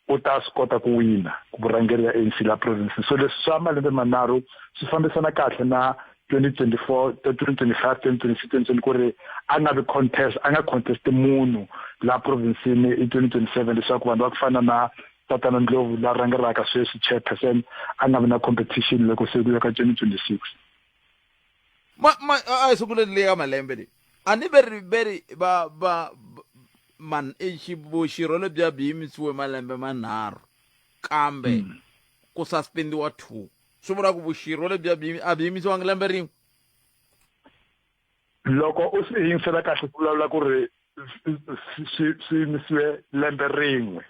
u ta swi kota ku wina ku vurhangeri ya ANC la province so leswi swa malembe manharhu swi fambisana kahle na 2024 2025 2026 20 ku ri a nga vi contest a nga contest munhu la provinceni i 2027 leswaku vanhu va ku fana na Tatana Ndlovu la rhangelaka sweswi chairperson a nga vi na competition loko se ku ya ka 2026. Ma ma a hi sunguleni leyi ya malembe leyi a ni veri veri va va man i xirho lebyiya byi yimisiwe malembe manharhu kambe mm. ku suspendiwa two swi vula ku vuxirho lebyiya byi a byi yimisiwangi lembe rin'we loko u swi yingisela kahle ku vulavula ku ri swi swi yimisiwe lembe rin'we.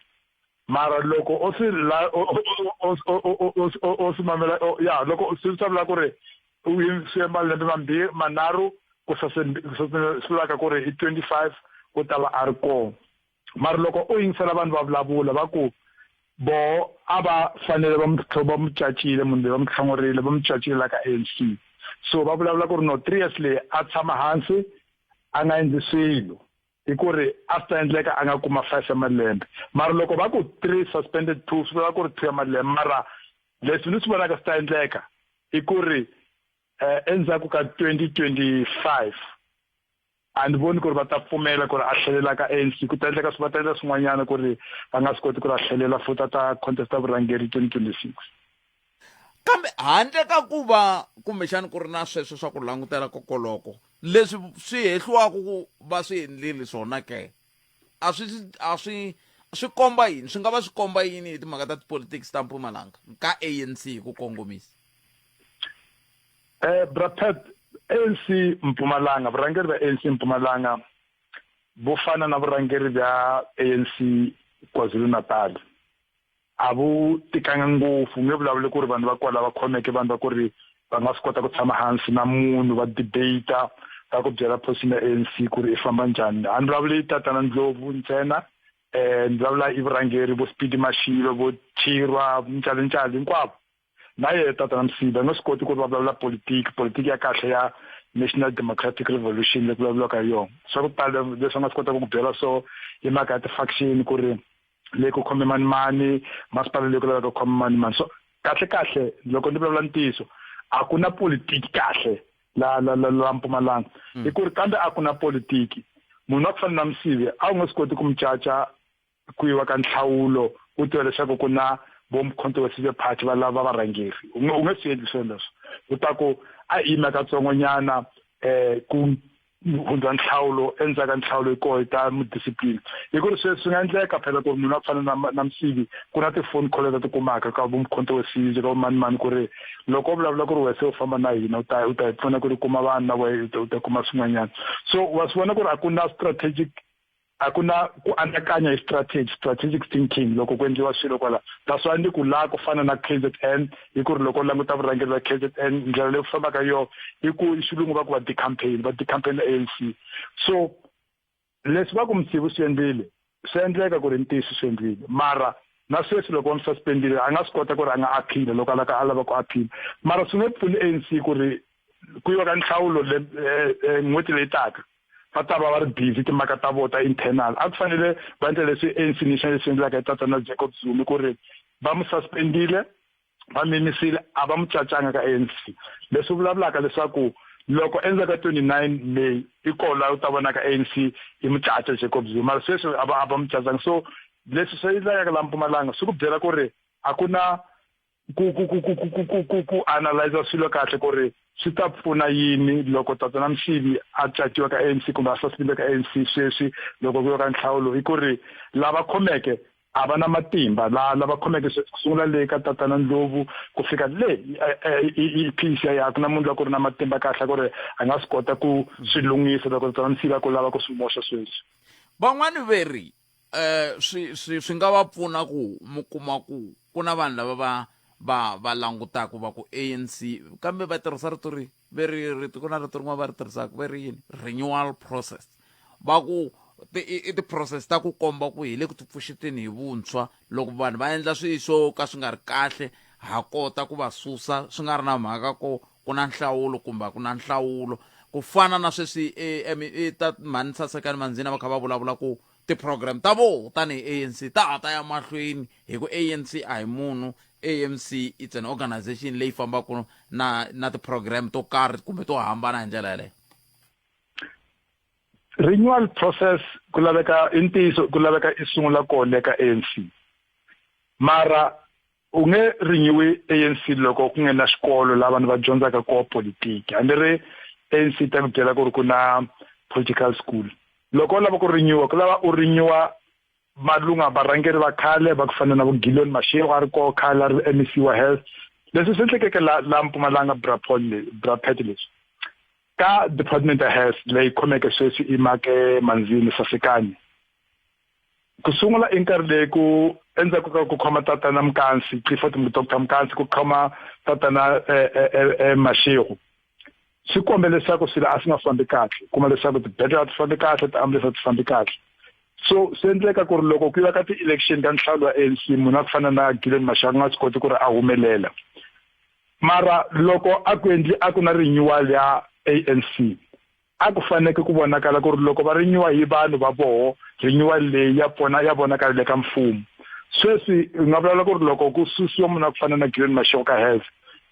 Mara loko o swi la o swi mamela ya loko swi swi vula ku ri u yimisiwe malembe mambirhi manharhu ku swi vulaka ku ri hi 25 u ta va a ri kona. Mara loko u yingisela vanhu va vulavula va ku voho a va fanele va mu va mu cacile munhu loyi va mu hlongorile va mu cacile la ka ANC. So va vulavula ku ri no 3 years leyi a tshama hansi a nga endli swilo i ku ri a swi ta endleka a nga kuma 5 ya malembe. Mara loko va ku 3 suspended 2 swi vula ku ri 2 ya malembe. Mara leswi ni swi vonaka swi ta endleka i ku ri endzhaku ka 2025 a ni voni ku ri va ta pfumela ku ri a tlhelela ka ANC. Ku ta endleka va ta endla swin'wanyana ku ri va nga swi koti ku ri a tlhelela futhi a ta contesta vurhangeri 2026. Kambe handle ka ku va kumbexani ku ri na sweswo swa ku langutela kokoloko leswi swi hehliwaka ku va swi endlile swona ke, a swi a swi swi komba yini? Swi nga va swi komba yini hi timhaka ta tipolitiki ta Mpumalanga ka ANC hi ku kongomisa? Bra Pat, ANC Mpumalanga, vurhangeri bya ANC Mpumalanga vo fana na vurhangeri bya ANC KwaZulu-Natal a vu tikanga ngopfu. U nge vulavuli ku ri vanhu va kwala va khomeke vanhu va ku ri va nga swi kota ku tshama hansi na munhu va debate va ku byela position ya ANC ku ri i famba njhani. A ni vulavuli Tatana Ndlovu ntsena, ni vulavula i vurhangeri vo Speedy Mashilo, vo Chirwa, Mtshali hinkwavo. Na yehe Tatana Msibi a nga swi koti ku ri va vulavula politiki, politiki ya kahle ya National Democratic Revolution leyi ku vulavuriwaka hi yona. Swa ku tala leswi a nga swi kotaka ku byela so i mhaka ya ti-faction ku ri le ku khome mani mani, masipala leyi ku laveka ku khome mani mani. So kahle kahle loko ni vulavula ntiyiso a ku na politiki kahle la la la la Mpumalanga. Hi ku ri kambe a ku na politiki. Munhu wa ku fana na Msibi a wu nge swi koti ku mu caca ku yiwa ka nhlawulo u tiva leswaku ku na vo Mkhonto we Sizwe Party va lava varhangeri. U nge swi endli swilo leswo. U ta ku a yima katsongonyana ku hundza nhlawulo, endzhaku ka nhlawulo yi koho yi ta mu discipline. Hi ku ri sweswi swi nga endleka phela ku ri munhu a ku fana na na Msibi ku na ti-phone call leti a ti kumaka ka vo Mkhonto we Sizwe ka vo mani mani ku ri loko u vulavula ku ri wena se u famba na hina u ta u ta hi pfuna ku ri kuma vanhu na wena u ta kuma swin'wanyana. So wa swi vona ku ri a ku na strategic, a ku na ku anakanya hi strategy, strategic thinking loko ku endliwa swilo kwala. That's why ni ku laha ku fana na KZN, hi ku ri loko u languta vurhangeri bya KZN ndlela leyi ku fambaka yona i ku i xilungu va ku va decampaign, va decampaign ANC. So leswi va ku Msibi swi endlile, swi endleka ku ri ntiyiso swi endlile, mara na sweswi loko va n'wi suspendile a nga swi kota ku ri a nga appeal loko a lava a lava ku appeal, mara swi nge pfuni ANC ku ri ku yiwa ka nhlawulo le n'hweti leyi taka va ta va va ri busy timhaka ta vona ta internal. A ku fanele va endla leswi ANC National leswi endlaka hi tatana Jacob Zuma ku ri va mu suspendile, va mimisile, a va mu cacanga ka ANC. Leswi vulavulaka leswaku loko endzhaku ka 29 May i kona laha u ta vonaka ANC yi mu caca Jacob Zuma, mara sweswi a va a va mu cacanga. So leswi swi endlekaka laha Mpumalanga swi ku byela ku ri a ku na ku ku ku ku ku ku ku ku analyze swilo kahle ku ri swi ta pfuna yini loko tatana Msibi a caciwa ka ANC kumbe a suspendiwa ka ANC sweswi loko ku yiwa ka nhlawulo. Hi ku ri lava khomeke a va na matimba, la lava khomeke sweswi ku sungula le ka tatana Ndlovu ku fika le i PEC ya ku na munhu loyi ku ri na matimba kahle ku ri a nga swi kota ku swi lunghisa loko tatana Msibi a ku lava ku swi moxa sweswi. Van'wani ve ri swi swi swi nga va pfuna ku mi kuma ku ku na vanhu lava va va va langutaka va ku ANC, kambe va tirhisa rito ri ve ri rito ku na rito rin'wana va ri tirhisaka ve ri yini, renewal process. Va ku i ti-process ta ku komba ku hi le ku tipfuxeteni hi vuntshwa, loko vanhu va endla swilo swo ka swi nga ri kahle ha kota ku va susa swi nga ri na mhaka ko ku na nhlawulo kumbe a ku na nhlawulo. Ku fana na sweswi ta mhani Sasekani Manzini va kha va vulavula ku ti-program ta voho tanihi ANC ta ha ta ya mahlweni, hi ku ANC a hi munhu, ANC it's an organization leyi fambaka na na ti-program to karhi kumbe to hambana hi ndlela yaleyo. Renewal process ku laveka i ntiyiso ku laveka i sungula kona ka ANC, mara u nge renewi ANC loko ku nge na xikolo laha vanhu va dyondzaka koho politiki. Hambi ri ANC ta ku byela ku ri ku na political school, loko u lava ku renewa ku lava u renewa malunga varhangeri va khale va ku fana na vo Gideon Mashego a ri koho khale a ri MEC wa health. Leswi swi endlekeke la la Mpumalanga bra Paul le bra Pat leswi ka Department ya Health leyi khomeke sweswi i Make Manzini Sasekani. Ku sungula i nkarhi leyi ku Endzhaku ka ku khoma tatana Mkansi, Clifford Doctor Mkansi, ku khoma tatana Mashego, swi kombe leswaku swilo a swi nga fambi kahle. Kuma leswaku tibedhlele a ti fambi kahle, tiambulense a ti fambi kahle. So swi endleka ku ri loko ku yiwa ka ti-election ka nhlawulo wa ANC, munhu a ku fana na Gillian Mashego a nga swi koti ku ri a humelela. Mara loko a ku endli a ku na renewal ya ANC, a ku faneke ku vonakala ku ri loko va renewa hi vanhu va voho, renewal leyi ya pfona ya vonakala le ka mfumo. Sweswi u nga vulavula ku ri loko ku susiwa munhu a ku fana na Gillian Mashego ka health,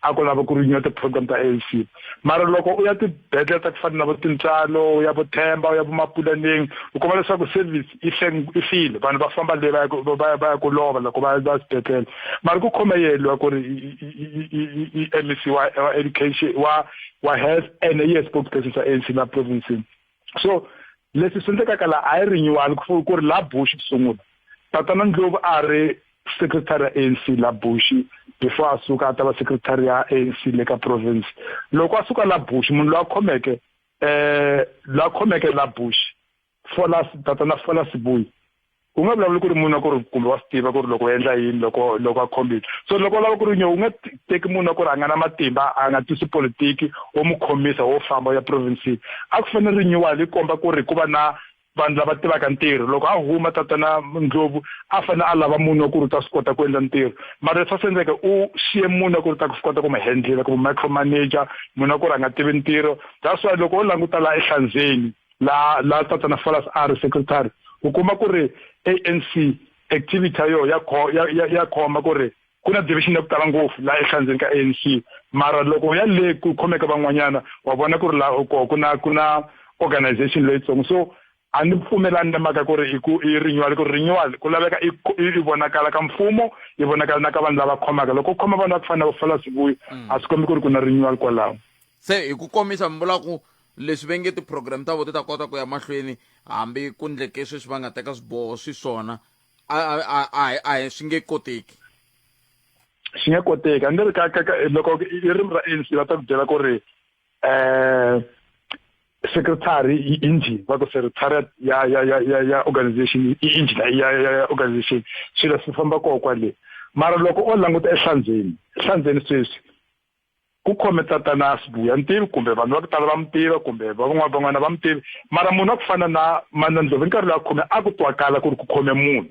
a ku lava ku renewa ti-program ta ANC. Mara loko u ya tibedhlele ta ku fana na vo Tintswalo, u ya vo Themba, u ya vo Mapulaneng, u kuma leswaku service yi yi file, vanhu va famba le va ya ku va ya va ya ku lova loko va va swibedhlele. Mara ku khome yena luya ku ri i MEC wa wa education wa wa health and hi ye spokesperson sa ANC la province. So leswi swi endlekaka la a yi renewal ku ku ri la Bush ku sungula. Tatana Ndlovu a ri secretary ya ANC la Bush before a suka a ta va secretary ya ANC le ka province. Loko a suka la Bush, munhu loyi a khomeke loyi a khomeke la Bush, Fola, tatana Fola Sibuyi, u nga vulavuli ku ri munhu wa ku ri kumbe wa swi tiva ku ri loko u endla yini loko loko a khombile. So loko u lava ku ri u nga teki munhu wa ku ri a nga na matimba, a nga twisi politiki, wo n'wi khomisa wo famba u ya province-ini. A ku fanele renewal yi komba ku ri ku va na vanhu lava tivaka ntirho. Loko a huma tatana Ndlovu a fanele a lava munhu wa ku ri u ta swi kota ku endla ntirho. Mara leswi a swi endleke u siye munhu wa ku ri u ta swi kota ku n'wi handle-la, ku micromanager, munhu wa ku ri a nga tivi ntirho. That's why loko u languta laha eHlanzeni, la la tatana Falas a ri secretary, u kuma ku ri ANC activity ya yoho ya ya ya ya khoma ku ri ku na division ya ku tala ngopfu laha ehlandzeni ka ANC. Mara loko u ya le ku khomeka van'wanyana, wa vona ku ri laha koho ku na ku na organization leyitsongo. So a ni pfumelani na mhaka ku ri i ku i renewal, ku ri renewal ku laveka i i vonakala ka mfumo, yi vonakala na ka vanhu lava khomaka. Loko u khoma vanhu va ku fana na vo Falas Sibuyi, a swi kombi ku ri ku na renewal kwalaho. Se hi ku komisa mi vula ku leswi ve nge ti-program ta vona ti ta kota ku ya mahlweni hambi ku ndleke sweswi va nga teka swiboho swi swona, a a a a hi swi nge koteki. Swi nge koteki. A ni ri ka ka ka loko i ririmi ra ANC va ta ku byela ku ri secretary i engine, va ku secretariat ya ya ya ya ya organization i engine ya ya ya organization, swilo swi famba koho kwale. Mara loko o languta ehlandzeni, ehlandzeni sweswi ku khome tatana Sibuya, ni tivi kumbe vanhu va ku tala va mi tiva kumbe van'wana van'wana va mi tivi, mara munhu wa ku fana na Mandla Ndlovu hi nkarhi lowu a khome a ku twakala ku ri ku khome munhu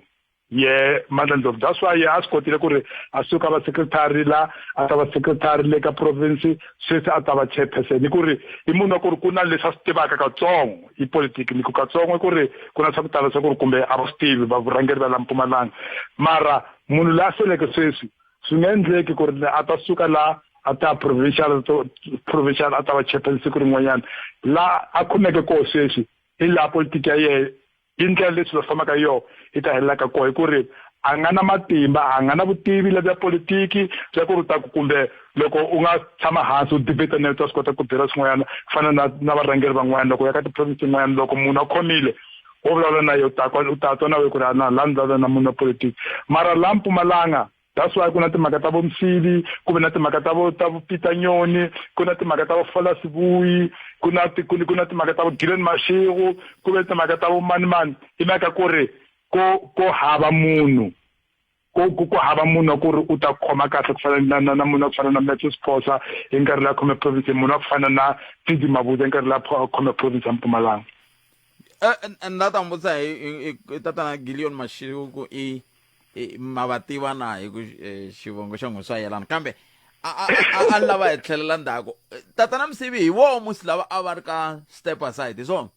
ye Mandla Ndlovu. That's why ye a swi kotile ku ri a suka a va secretary la, a ta va secretary le ka province, sweswi a ta va chairperson, hi ku ri i munhu wa ku ri ku na leswi a swi tivaka katsongo hi politiki. Ni ku katsongo i ku ri ku na swa ku tala swa ku ri kumbe a va swi tivi varhangeri va la Mpumalanga. Mara munhu loyi a seleke sweswi swi nga endleki ku ri a ta suka la a ta provincial provincial a ta va chairperson siku rin'wanyana. La a khomeke koho sweswi i laha politiki ya yehe i ndlela leyi swilo swi fambaka hi yona yi ta helelaka koho, hi ku ri a nga na matimba, a nga na vutivi lebya politiki bya ku ri u ta ku kumbe loko u nga tshama hansi u debate na yena u ta swi kota ku byela swin'wanyana ku fana na na varhangeri van'wana. Loko u ya ka ti-province tin'wanyana, loko munhu a khomile wo vulavula na yena u ta u ta twa na wena ku ri a na la ni vulavula na munhu wa politiki. Mara la Mpumalanga, that's why ku na timhaka ta vo Msibi, ku ve na timhaka ta vo ta vo Peter Nyoni, ku na timhaka ta vo Fola Sibuyi, ku na ku ku na timhaka ta vo Gillian Mashego, ku ve timhaka ta vo mani mani. I mhaka ku ri ko ko hava munhu, ku ku ku hava munhu wa ku ri u ta khoma kahle ku fana na na na munhu wa ku fana na Matthews Phosa hi nkarhi lowu a khome province, munhu wa ku fana na Tidi Mabuza hi nkarhi lowu a khome province ya Mpumalanga. Ni la ta n'wi vutisa hi tatana Gillion Mashego ku i ma va tiva na hi ku xivongo xa n'wina swa yelana, kambe a a a a ni lava hi tlhelela ndzhaku. Tatana Msibi hi voho musi lava a va ri ka step aside, hi swona?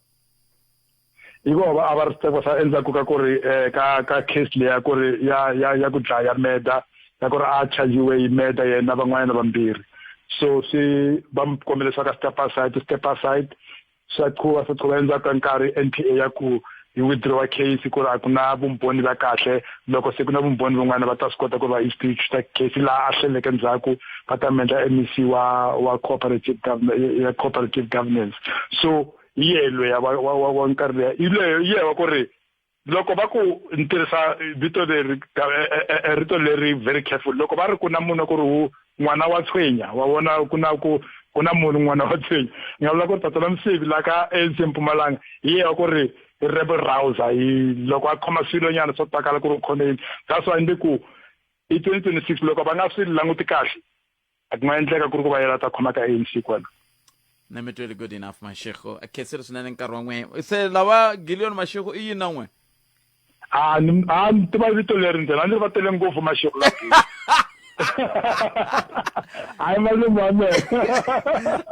Hi voho va a va ri step aside endzhaku ka ku ri ka ka case leya ku ri ya ya ya ku dlaya murder, ya ku ri a chajiwe hi murder yena na van'wanyana vambirhi. So swi va mi kombela leswaku a step aside, step aside swa qhuva swa qhuva. Endzhaku ka nkarhi NPA ya ku yi withdraw case ku ri a ku na vumbhoni bya kahle. Loko se ku na vumbhoni van'wana va ta swi kota ku va institute case laha a hleleke ndzhaku va ta mi endla MEC wa wa cooperative government ya cooperative governance. So hi yehe loya wa wa wa nkarhi luya, hi loyi hi yehe wa ku ri loko va ku ni tirhisa vito leri rito leri very careful. Loko va ri ku na munhu ku ri wu n'wana wa tshwenya, wa vona ku na ku ku na munhu n'wana wa tshwenya, ni nga vula ku ri tatana Msibi la ka ANC Mpumalanga hi yehe wa ku ri I rebel rouser yi loko a khoma swilo nyana swo takala ku ri u khome yini. That's why ni ku i 2026 loko va nga swi languti kahle a ku nga endleka ku ri ku va yena ta khoma ka ANC kwala. Na mi tweli good enough Mashego. A khensile swinene nkarhi wa n'we. Se lava Gideon Mashego i yini na n'we? A ni a ni tiva vito leri ntsena a ni ri va tele ngopfu Mashego la hayi malume wa mina.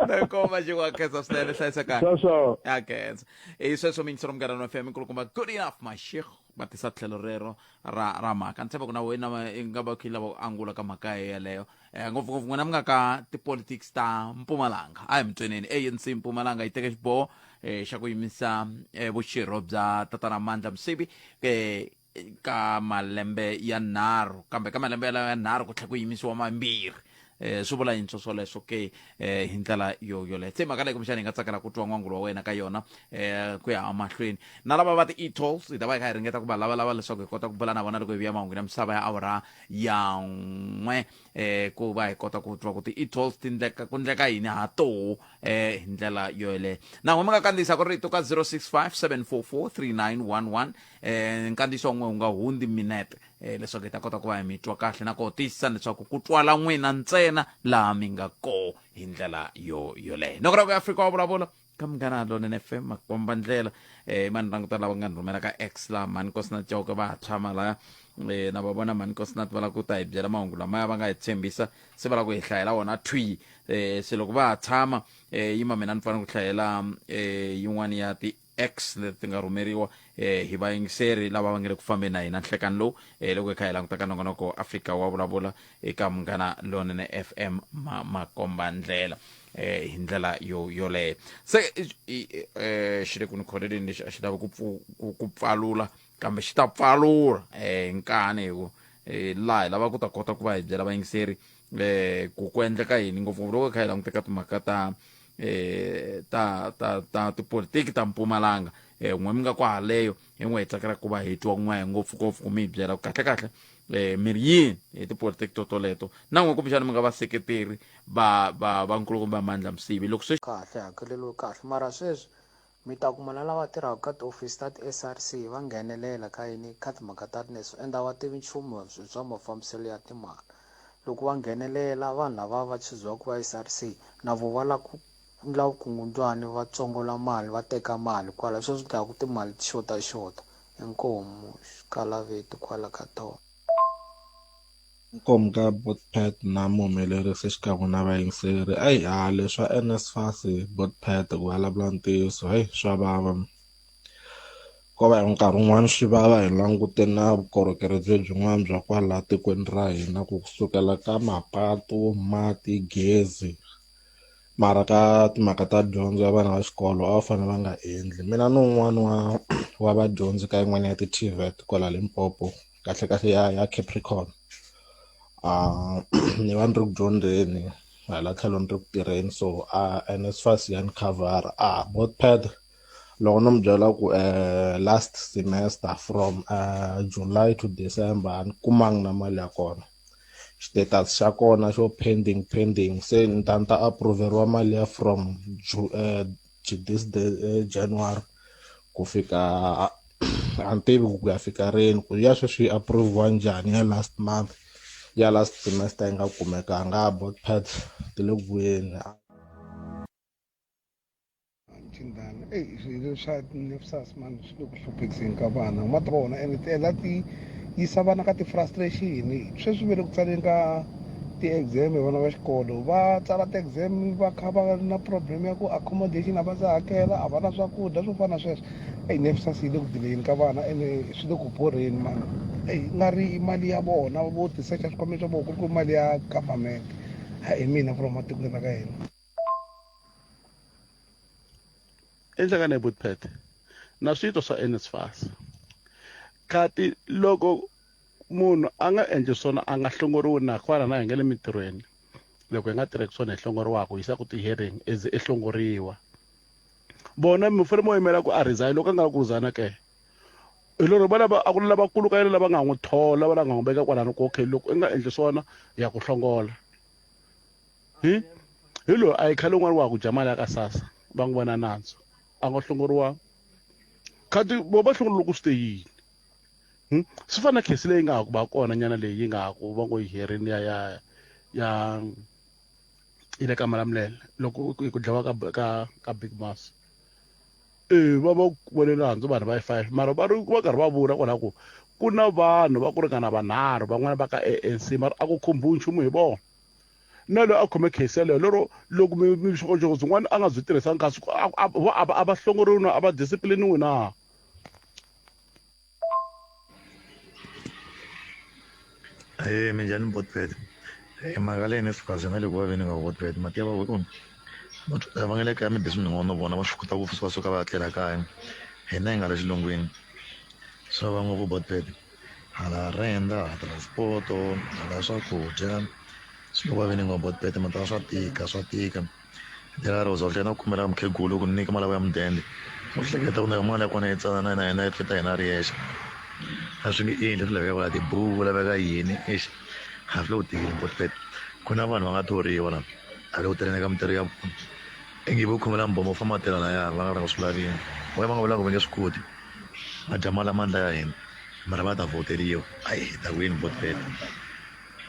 Nako Mashego a khensa swinene hlayisekani. Sweswo. A khensa. I sweswo miyingiselo munghana wa FM nkulukumba good enough Mashego va tisa tlhelo rero ra ra mhaka. Ni tshemba ku na wena i nga va kha i lava ku angula ka mhaka yeleyo. Ngopfungopfu n'wina mi nga ka tipolitics ta Mpumalanga. A hi mi tweneni ANC Mpumalanga yi teke xiboho xa ku yimisa vuxirho bya tatana Mandla Msibi ka malembe ya nharhu kambe ka malembe yalayo ya nharhu ku tlhela ku yimisiwa mambirhi swi vula yini swoswoleswo ke hi ndlela yo yoleyo se mhaka leyi kumbexana hi nga tsakela ku twa n'wangulo wa wena ka yona ku ya emahlweni na lava va ti-e-tolls hi ta va hi kha hi ringeta ku va lavalava leswaku hi kota ku bula na vona loko hi vuya mahungwini ya misava ya awara ya n'we ku va hi kota ku twa ku ti-e-tolls ti ndleka ku ndleka yini ha toho hi ndlela yo yoleyo na n'we mi nga kandziyisa ku rito ka 065 744 3911 nkandziyiso wa n'we wu nga hundzi minete leswaku hi ta kota ku va hi mi twa kahle na koho tiyisisani leswaku ku twala n'wina ntsena laha mi nga koho hi ndlela yo yoleyo noko ra ku ya Afrika wa vulavula ka Munghana Lonene FM makomba ndlela mani languta lava nga ni rhumela ka X laha mhani Nkosinathi Chauke va ha tshama laya na va vona mhani Nkosinathi va lava ku ta hi byela mahungu lamaya va nga hi tshembisa se va lava ku hi hlayela wona thwi se loko va ha tshama yima mina ni fanele ku hlayela yin'wana ya ti X leti ti nga rhumeriwa hi vayingiseri lava va nga le ku fambeni na hina nhlekani lowu loko hi kha hi languta ka nongonoko Afrika wa vulavula eka Munghana Lonene FM ma makomba ndlela hi ndlela yo yoleyo se xi le ku ni kholeleni lexi a xi lavi ku ku pfalula kambe xi ta pfalula hi nkani hi ku laha hi lava ku ta kota ku va hi byela vayingiseri ku ku endleka yini ngopfungopfu loko hi kha hi languta ka timhaka ta ta ta ta tipolitiki ta Mpumalanga n'we mi nga kwahaleyo hi n'we hi tsakela ku va hi twa n'we ngopfungopfu ku mi hi byela ku kahle kahle mi ri yini hi tipolitiki to toleto na n'we kumbexana mi nga vaseketeri va va va nkulukumba Mandla Msibi loko se kahle hakeleriwe kahle mara sweswi mi ta kuma na lava tirhaka ka tihofisi ta ti-S_R_C va nghenelela ka yini ka timhaka ta ende a va tivi nchumu hi swa mafambiselo ya timali loko va nghenelela vanhu lava va chuziwaka va S_R_C na vo va lava ku endla vukungundzwani va tsongola mali va teka mali kwala sweswo swi dlaya ku timali ti xotaxota inkomu xikalaveti kwala ka tona. Inkomu ka Botpet na muhumelerisi xikan'we na vayingiseri eyi ha leswa N_S_F_A_S Botpet ku vulavula ntiyiso heyi swa vava ko va hi nkarhi wun'wani swi vava hi langute na vukorhokeri lebyin'wana bya kwala tikweni ra hina ku kusukela ka mapatu mati gezi mara ka timhaka ta dyondzo ya vana va xikolo a va fanele va nga endli mina ni un'wana wa wa vadyondzi ka yin'wana ya ti-T_V_E_T kwala Limpopo kahle kahle ya ya Capricorn ni va ni ri ku dyondzeni hala tlhelo ni ri ku tirheni so a N_S_F_A_S ya ni khavhara a Botpad loko no mi byela ku last semester from July to December a ni kumanga na mali ya kona status xa kona xo pending pending se ni ta ni ta approve-riwa mali ya from this January ku fika a ni tivi ku ya fika rini ku ya sweswi yi approve-iwa njhani ya last month ya last semester yi nga kumekanga Botpad ti le ku vuyeni. Mchindana eyi swilo swa NSFAS mani swi le ku hluphekiseni ka vana ma ti vona ene ti endla ti yisa vana ka ti-frustration sweswi ve le ku tsaleni ka ti-exam vana va xikolo va tsala ti-exam va kha va na problem ya ku accommodation a va se hakela a va na swakudya swo fana na sweswo eyi NSFAS yi le ku delayeni ka vana ene swi le ku borheni mani eyi nga ri i mali ya vona vo ti secha swikhwameni swa vona ku ri ku mali ya government hi mina from matikweni ra ka hina. Enhlangano ya Botpet na switwa swa NSFAS khati loko munhu a nga endli swona a nga hlongoriwi na kwala na hi nga le mintirhweni loko hi nga tirheki swona hi hlongoriwaka yisa ku ti-hearing as i hlongoriwa vona mi fanele mo yimela ku a resign loko a nga ku resign ke hi lero va lava a ku lavakulu ka yena lava nga n'wi thola va la nga n'wi veka kwalano ku okay loko i nga endli swona ya ku hlongola hi hi loyi a yi khale un'wana wa ku dya mali ya ka sasa va n'wi vona nandzu a nga hlongoriwanga Khati vo va hlongoriwile loko swi te yini? Hmm? Swi fana na khesi leyi nga ha ku va kona nyana leyi yi nga ha ku va ngo yi herini ya ya ya yi le ka Malamulele loko ku dlawa ka ka ka Big Mass. E va va vone nandzu vanhu va yi 5 mara va ri va karhi va vula kwala ku ku na vanhu va ku ringana vanharhu van'wana va ka ANC mara a ku khumbiwi nchumu hi vona. Na loyi a khome case yaleyo lero loko mi mi vuxokoxoko byin'wana a nga byi tirhisanga kasi a va hlongoriwi na a va discipliniwi na. Ahee minjhani Botbet mhaka leyi NSFAS yi nga le ku vaveni ka Botbet mati ya va lava nga le kaya maybe swi na vona va swi kota ku va suka va ya tlela kaya hina hi nga le xilungwini swi vava ngopfu Botbet hala renda hala transport-o hala swakudya swi le ku vaveni ngopfu Botbet mati swa tika swa tika. Ndlela ro za u tlhela na ku kumela mukhegula ku nyika mali ya mudende u hleketa ku nyika mali ya kona yi tsanana na yena yi fita yena a ri yexe a swi nge endli swi laveka ku tibuku ku laveka yini exi a swi le ku tikeli ngopfu ku na vanhu va nga thoriwa la a le ku tirheni ka mintirho ya vona ingi vo khomela mbhomo famba tirha laya va nga ri nga swi lavini va va nga vulanga va nge swi koti va dya mali ya mandla ya hina mara va ta vhoteriwa ayi hi ta ku yini botbet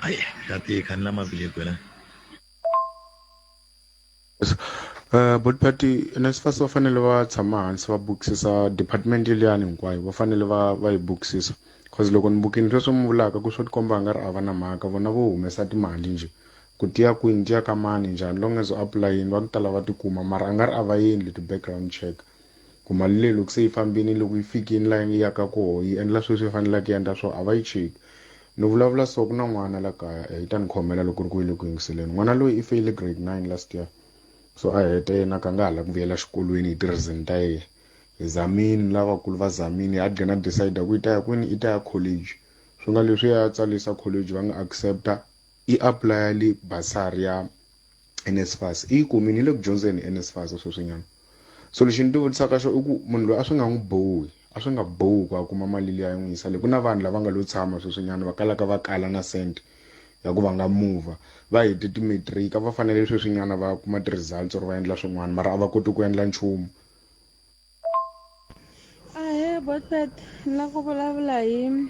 ayi ya tika ni lama vileki wena. Bot Party NSFAS va fanele va tshama hansi va bukisisa department liyani hinkwayo va fanele va va yi bukisisa cause loko ni bukini sweswo mi vulaka ku swo tikomba nga ri a va na mhaka vona vo humesa timali njhe ku tiya kwini tiya ka mani njhani long as u apulayini va ku tala va tikuma mara a nga ri a va endli ti-background check ku mali leyi loko se yi fambini loko yi fikini la yi yaka koho yi endla sweswi yi faneleke yi endla swona a va yi cheki ni vulavula so ku na n'wana la kaya yi ta ni khomela loko ku ri ku yi le ku yingiseleni n'wana loyi i feyile grade 9 last year so a hete yena ka nga ha la ku vuyela xikolweni hi ti-reason ta yena hi zamini lavakulu va zamini a gcina decide ku yi ta ya kwini i ta ya college swi nga leswi ya tsalisa college va nga accepta i apply le basari ya NSFAS i yi kumini yi le ku dyondzeni NSFAS sweswinyana so lexi ni ti vutisaka xo i ku munhu loyi a swi nga n'wi bohi a swi nga bohi ku a kuma mali liya yi n'wi yisa le ku na vanhu lava nga lo tshama sweswinyana va kalaka va kala na cent ya ku va nga mova va hete ti-matric a va fanele sweswinyana va kuma ti-results or va endla swin'wana mara a va koti ku endla nchumu. Ahee Botpet ni la ku vulavula hi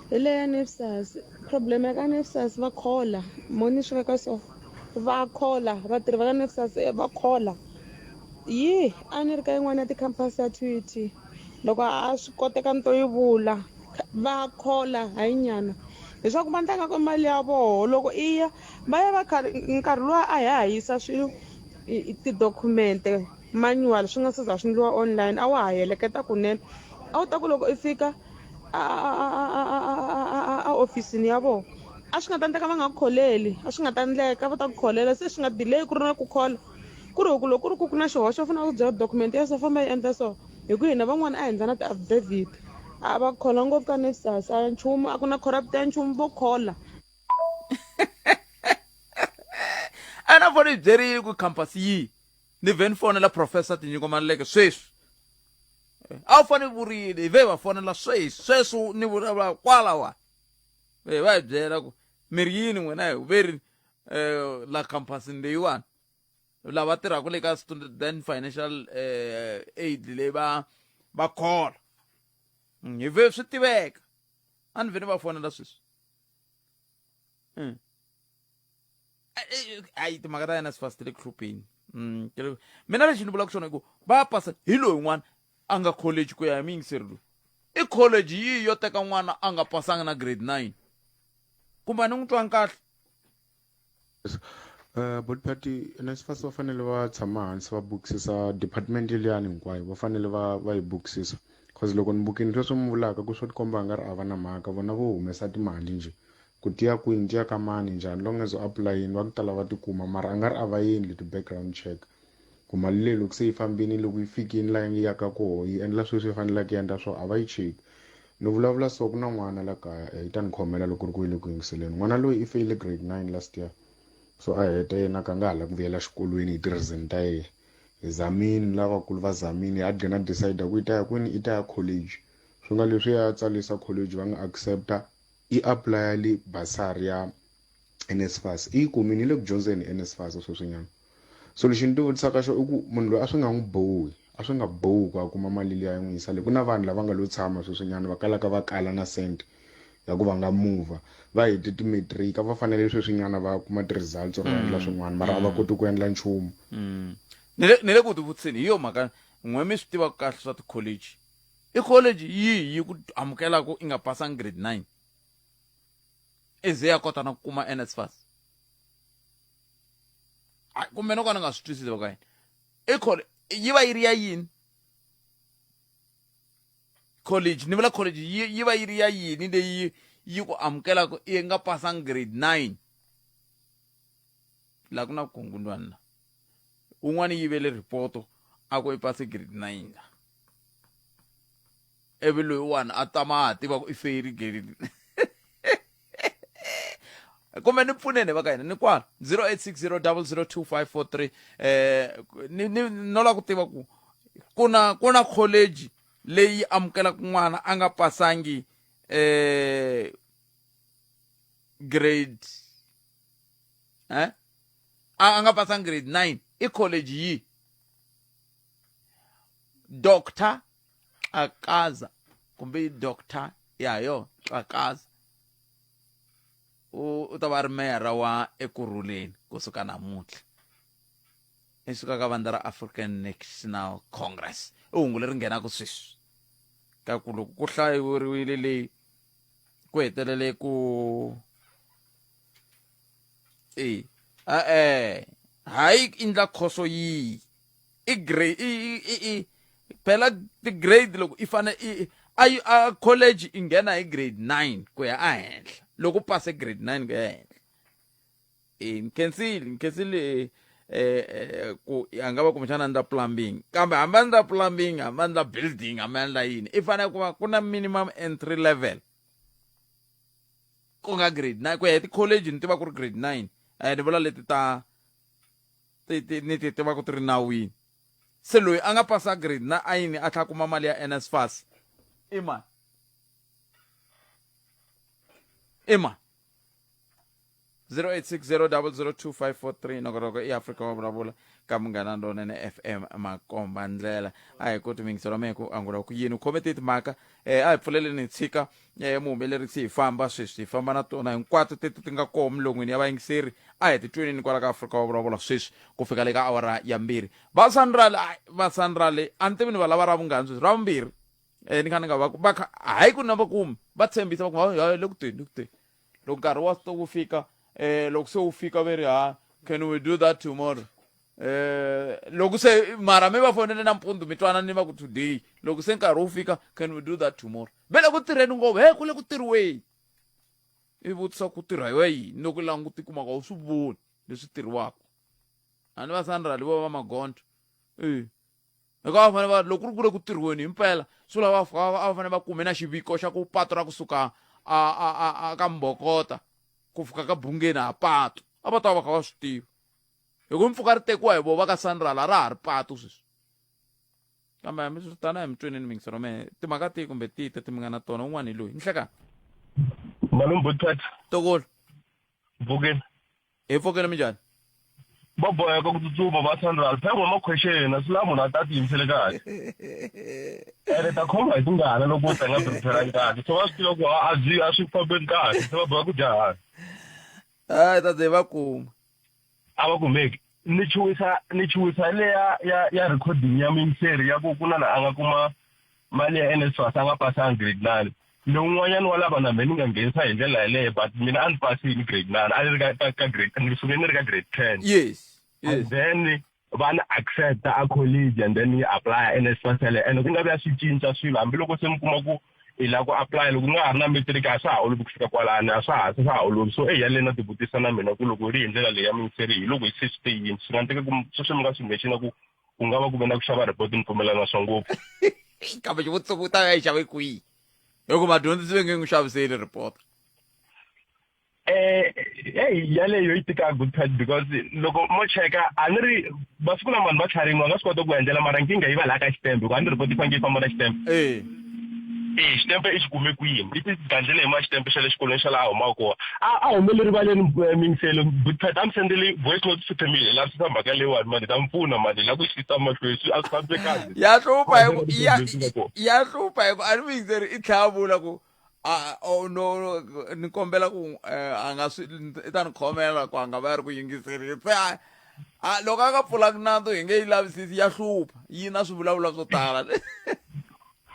hi le ya NSFAS problem ya ka NSFAS va khola mo ni swi veka so va khola vatirhi va ka NSFAS va khola yi a ni ri ka yin'wana ya tikhampasi ya T_U_T loko a swi koteka ni to yi vula va khola hayi nyana leswaku va ndla nga ku mali ya voho loko i ya va ya va karhi nkarhi luwa a hi ha yisa swilo tidokhumente manual swi nga se za swi endliwa online a wa ha heleketa kunene a wu ta ku loko i fika a ofisini ya vona a swi nga ta endleka va nga ku kholeli a swi nga ta endleka va ta ku kholela se swi nga delay ku ri na ku khola ku ri ku loko ku ri ku ku na xihoxo u fanele u byela document ya so famba yi endla so hi ku hina van'wana a hi endla na ti-affidavit a va khola ngopfu ka NSFAS a nchumu a ku na corrupt ya nchumu vo khola. A na foni yi byerile ku campus yi ni vhe ni fonela professor Tinyiko Maluleke sweswi a wu fanele vurile hi ve va fonela sweswi sweswi ni vulavula kwala wa ve va hi byela ku mi ri yini n'wina hi ve ri um la campusini leyiwani lava tirhaka le ka student financial aid leyi va va khola hi ve swi tiveka a ni vhe ni va fonela sweswi ayi timhaka ta yena sifasi ti le ku hlupheni mina lexi ni vulaka xona i ku va pasa hi loyi n'wana a nga college ku ya hi muyingiseri loyi i college yihi yo teka n'wana a nga pasanga na grade 9 kumbe a ni n'wi twangi kahle. Bot Party NSFAS va fanele va tshama hansi va bukisisa department liyani hinkwayo va fanele va va yi bukisisa cause loko ni bukini sweswo mi vulaka ku swo tikomba nga ri a va na mhaka vona vo humesa timali njhe ku tiya kwini tiya ka mani njhani long as u apulayini va ku tala va tikuma mara a nga ri a va endli ti-background check ku mali leyi loko se yi fambini loko yi fikini la yi yaka koho yi endla sweswi yi faneleke yi endla swona a va yi cheki ni vulavula so ku na n'wana la kaya yi ta ni khomela loko ri ku yi le ku yingiseleni n'wana loyi i feyile grade 9 last year so a hete yena ka nga ha la ku vuyela xikolweni hi ti-reason ta yena hi zamini lavakulu va zamini a gcina decide ku yi ta ya kwini i ta ya college swi nga leswi ya tsalisa college va nga accepta i apply le basari ya NSFAS i yi kumini yi le ku dyondzeni NSFAS sweswinyana so lexi ni ti vutisaka xo i ku munhu loyi a swi nga n'wi bohi A swi nga bohi ku a kuma mali liya yi n'wi yisa le. Ku na vanhu lava nga lo tshama sweswinyana va kalaka va kala na cent ya ku va nga mover. Va hete ti-matric a va fanele sweswinyana va kuma ti-results or va endla swin'wana mara a va koti ku endla nchumu. Ni le ni le ku tivutiseni hi yo mhaka n'we mi swi tivaka kahle swa ti-college. I college yihi yi ku amukelaka i nga pasanga grade 9? I ze ya kota na ku kuma NSFAS. Ai, kumbe no ka ni nga swi twisisi va ka yini. I college yi va yi ri ya yini? College ni vula college yi yi va yi ri ya yini leyi yi ku amukelaka i nga pasanga grade 9? La ku na vukungundwani la. Un'wana yivele ripoto a ku i pase grade 9 la. Ivi loyiwani a tama a ha tiva ku i feyili grade kumbe ni pfuneni va ka hina ni kwala 0860002543 eh ni ni no la ku tiva ku ku na ku na college leyi amukelaka n'wana a nga pasangi eh grade eh a nga pasanga grade 9 i college yi doctor Xakaza kumbe i doctor ya yo Xakaza u ta va ri meyara wa Ekurhuleni kusuka namuntlha i suka ka vandla ra African National Congress i hungu leri nghenaka sweswi ka ku loko ku hlayiwile leyi ku hetelele ku e e hayi endla khoso yihi i grade i i i phela ti-grade loko i fane i a a college i nghena hi grade 9 ku ya ehenhla loko u pase grade 9 ku ya ehenhla e nkhensile nkhensile eh ku a nga va kumbexana endla plumbing kambe hambi a endla plumbing hambi a endla building hambi a endla yini i fanele ku va ku na minimum entry level ku nga grade 9 ku ya hi ti-college ni tiva ku ri grade 9 eh ni vula leti ta ti ti ni ti tiva ku ti ri nawini se loyi a nga pasa grade na ayini a tlha kuma mali ya NSFAS i mani i mani 0860002543 nokoroko i Afrika wa vulavula ka Munghana Lonene FM makomba ndlela a hi koti mingiselo mehe ku angula ku yini u khome ti timhaka eh a hi pfuleleni hi tshika eh muhumelerisi hi famba sweswi hi famba na tona hinkwato teti ti nga koho milon'wini ya vayingiseri a hi titwenini kwala ka Afrika wa vulavula sweswi ku fika le ka awara ya mbirhi va Sanral va Sanral a ni tivi ni va lava ra vungani sweswi ra vumbirhi eh ni kha ni nga va va kha hayi ku na va kumi va tshembisa va ku ha le ku teni le ku teni loko nkarhi wa wu fika eh loko se wu fika ve ri ha can we do that tomorrow eh loko se mara mi va fonele nampundzu mi twana ni va ku today loko se nkarhi wu fika can we do that tomorrow ve le ku tirheni ngopfu he ku le ku tirhiweni i vutisa ku tirha hi yini loko languti kumaka u swi voni leswi tirhiwaka a ni va sanrali vo va magondzo e hikuva va fanele va loko ku ri ku le ku tirhiweni himpela swi lava va a va fanele va kume na xiviko xa ku patu ra kusuka a a a a ka mbokota ku fika ka bungeni ha patu a va ta va kha va swi tiva hi ku mpfhuka ri tekiwa hi vo va ka sanral a ra ha ri patu sweswi kambe hambi swi tana hi mutweneni mingisero mehe timhaka tihi kumbe tihi teti mi nga na tona un'wana hi loyi nhlekani malume butpet tokolo mpfukeni hi pfukile minjhani va boheka ku tsutsuma va central phela ma question swi lava munhu a ta tiyimisele kahle ene ta khoma hi tingana loko u ta nga prepare kahle so va swi tiva ku a byi a swi fambeni kahle se va boheka ku jahana hayi ta ze va kuma a va kumeki ni chuwisa ni chuwisa le ya ya ya recording ya muyingiseri ya ku ku na la a nga kuma mali ya NSFAS a nga pasanga grade 9 lowun'wanyana wa lava na mehe ni nga nghenisa hi ndlela yaleyo but mina a ni pasini grade 9 a ni ri ka ka ka grade ni suke ni ri ka grade 10 yes and yes then va ni accepta a college and then ni apply NSFAS yaleyo and ku nga vuya swi cinca swilo hambiloko se mi kuma ku i lava ku apply loko u nga ha ri na matric a swa ha olovi ku fika kwalano a swa ha swa ha olovi so eya le na ti vutisa na mina ku loko ri hi ndlela leyi ya muyingiseri hi loko se swi te yini swi nga endleka ku sweswi mi nga swi mention ku ku nga va ku ve na ku xava report ni pfumelana na swa ngopfu kambe xivutiso ku ta ya yi xave kwihi hi ku vadyondzisi va nge n'wi xaviseli report Eh, hey, yaleyo yi tika good touch because loko mo cheka a ni ri masiku lama vanhu va tlharini va nga swi kota ku endlela mara nkingha yi va laha ka xitembe hikuva a ni report yi fanekele yi famba na xitembe eh. E xitempe i xi kume kwini? I ti gandlele hi ma xitempe xa le xikolweni xa laha a humaka kona. A a humele rivaleni Mingiselo Butpet a mi sendele voice note futhi mi hi lavisisa mhaka leyiwani mani hi ta mi pfuna mani hi lava ku xi yisa mahlweni swi a swi fambisekangi. Ya hlupha hi ku ya ya hlupha hi ku a ni muyingiseri i tlhela a vula ku a oh, no, no ni kombela ku a nga swi i ta ni khomela ku a nga va ya ri ku yingiserini se a a loko a nga pfulanga nandzu hi nge yi lavisisi ya hlupha yi na swivulavula swo tala.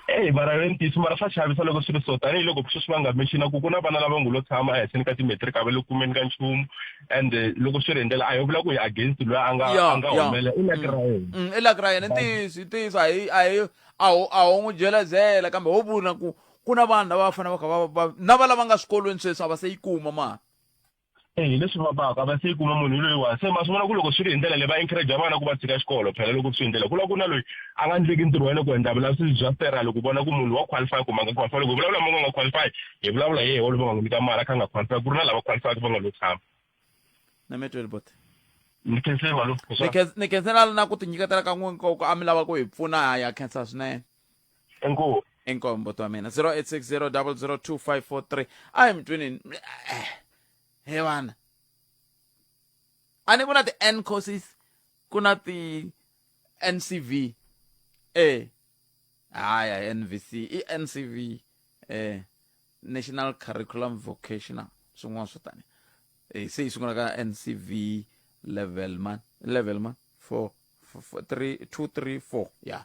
Eyi mara i ntiyiso mara swa chavisa loko swi ri so tanihiloko sweswi va nga mention ku ku na vana lava ngo lo tshama ehenhleni ka ti-matric a va le kumeni ka nchumu and loko swi ri hi ndlela a hi vula ku hi against loyi a nga a nga humela i lucky ra yena. I lucky ra yena i ntiyiso i ntiyiso a hi a hi a ho a ho n'wi byelazela kambe ho vula ku ku na vanhu lava va fanele va kha va va na va lava nga swikolweni sweswi a va se yi kuma mali. E hi leswi vavaka a va se yi kuma munhu loyiwani se ma swi vona ku loko swi ri hi ndlela leyi va encourage vana ku va tshika xikolo phela loko swi hi ndlela ku la ku na loyi a nga ndleki ntirho wa yena ku endla vulavisisi bya sterile ku vona ku munhu wa qualify kumbe a nga qualify loko hi vulavula munhu a nga qualify hi vulavula hi yehe loyi va nga n'wi nyika mali a kha a nga qualify ku ri na lava qualify va nga lo tshama. Na metweli boti. Ni khensile malume. Ni khensela na ku tinyiketela ka n'wina ku a mi lava ku hi pfuna ha ya khensa swinene. Inkomu. Inkomu mbuti wa mina. 0860002543. A hi mi twinini. He vana. A ni ku na ti-N courses, ku na ti-NCV. Eh. Haya NVC, i NCV. Eh. National Curriculum Vocational swin'wana swo tani. Eh se yi sungula ka NCV level man, level man 4 4 3 2 3 4. Yeah.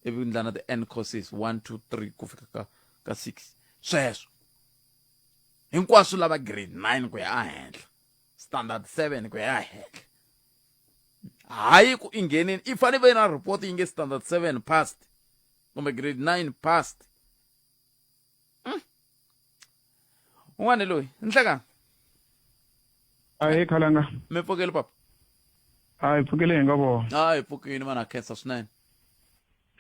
Ivi ndla na ti-n courses 1 2 3 ku fika ka ka 6 sweswo hinkwaswo lava grade 9 ku ya ehenhla standard 7 ku ya ehenhla hayi ku i nghenini i fanele ve na report yi nge standard 7 passed kumbe grade 9 passed. Un'wana loyi nhlekani. Ahe khalanga. Mi pfukile papa? A hi pfukile hi nga vona. A hi pfukile mana khensa swinene.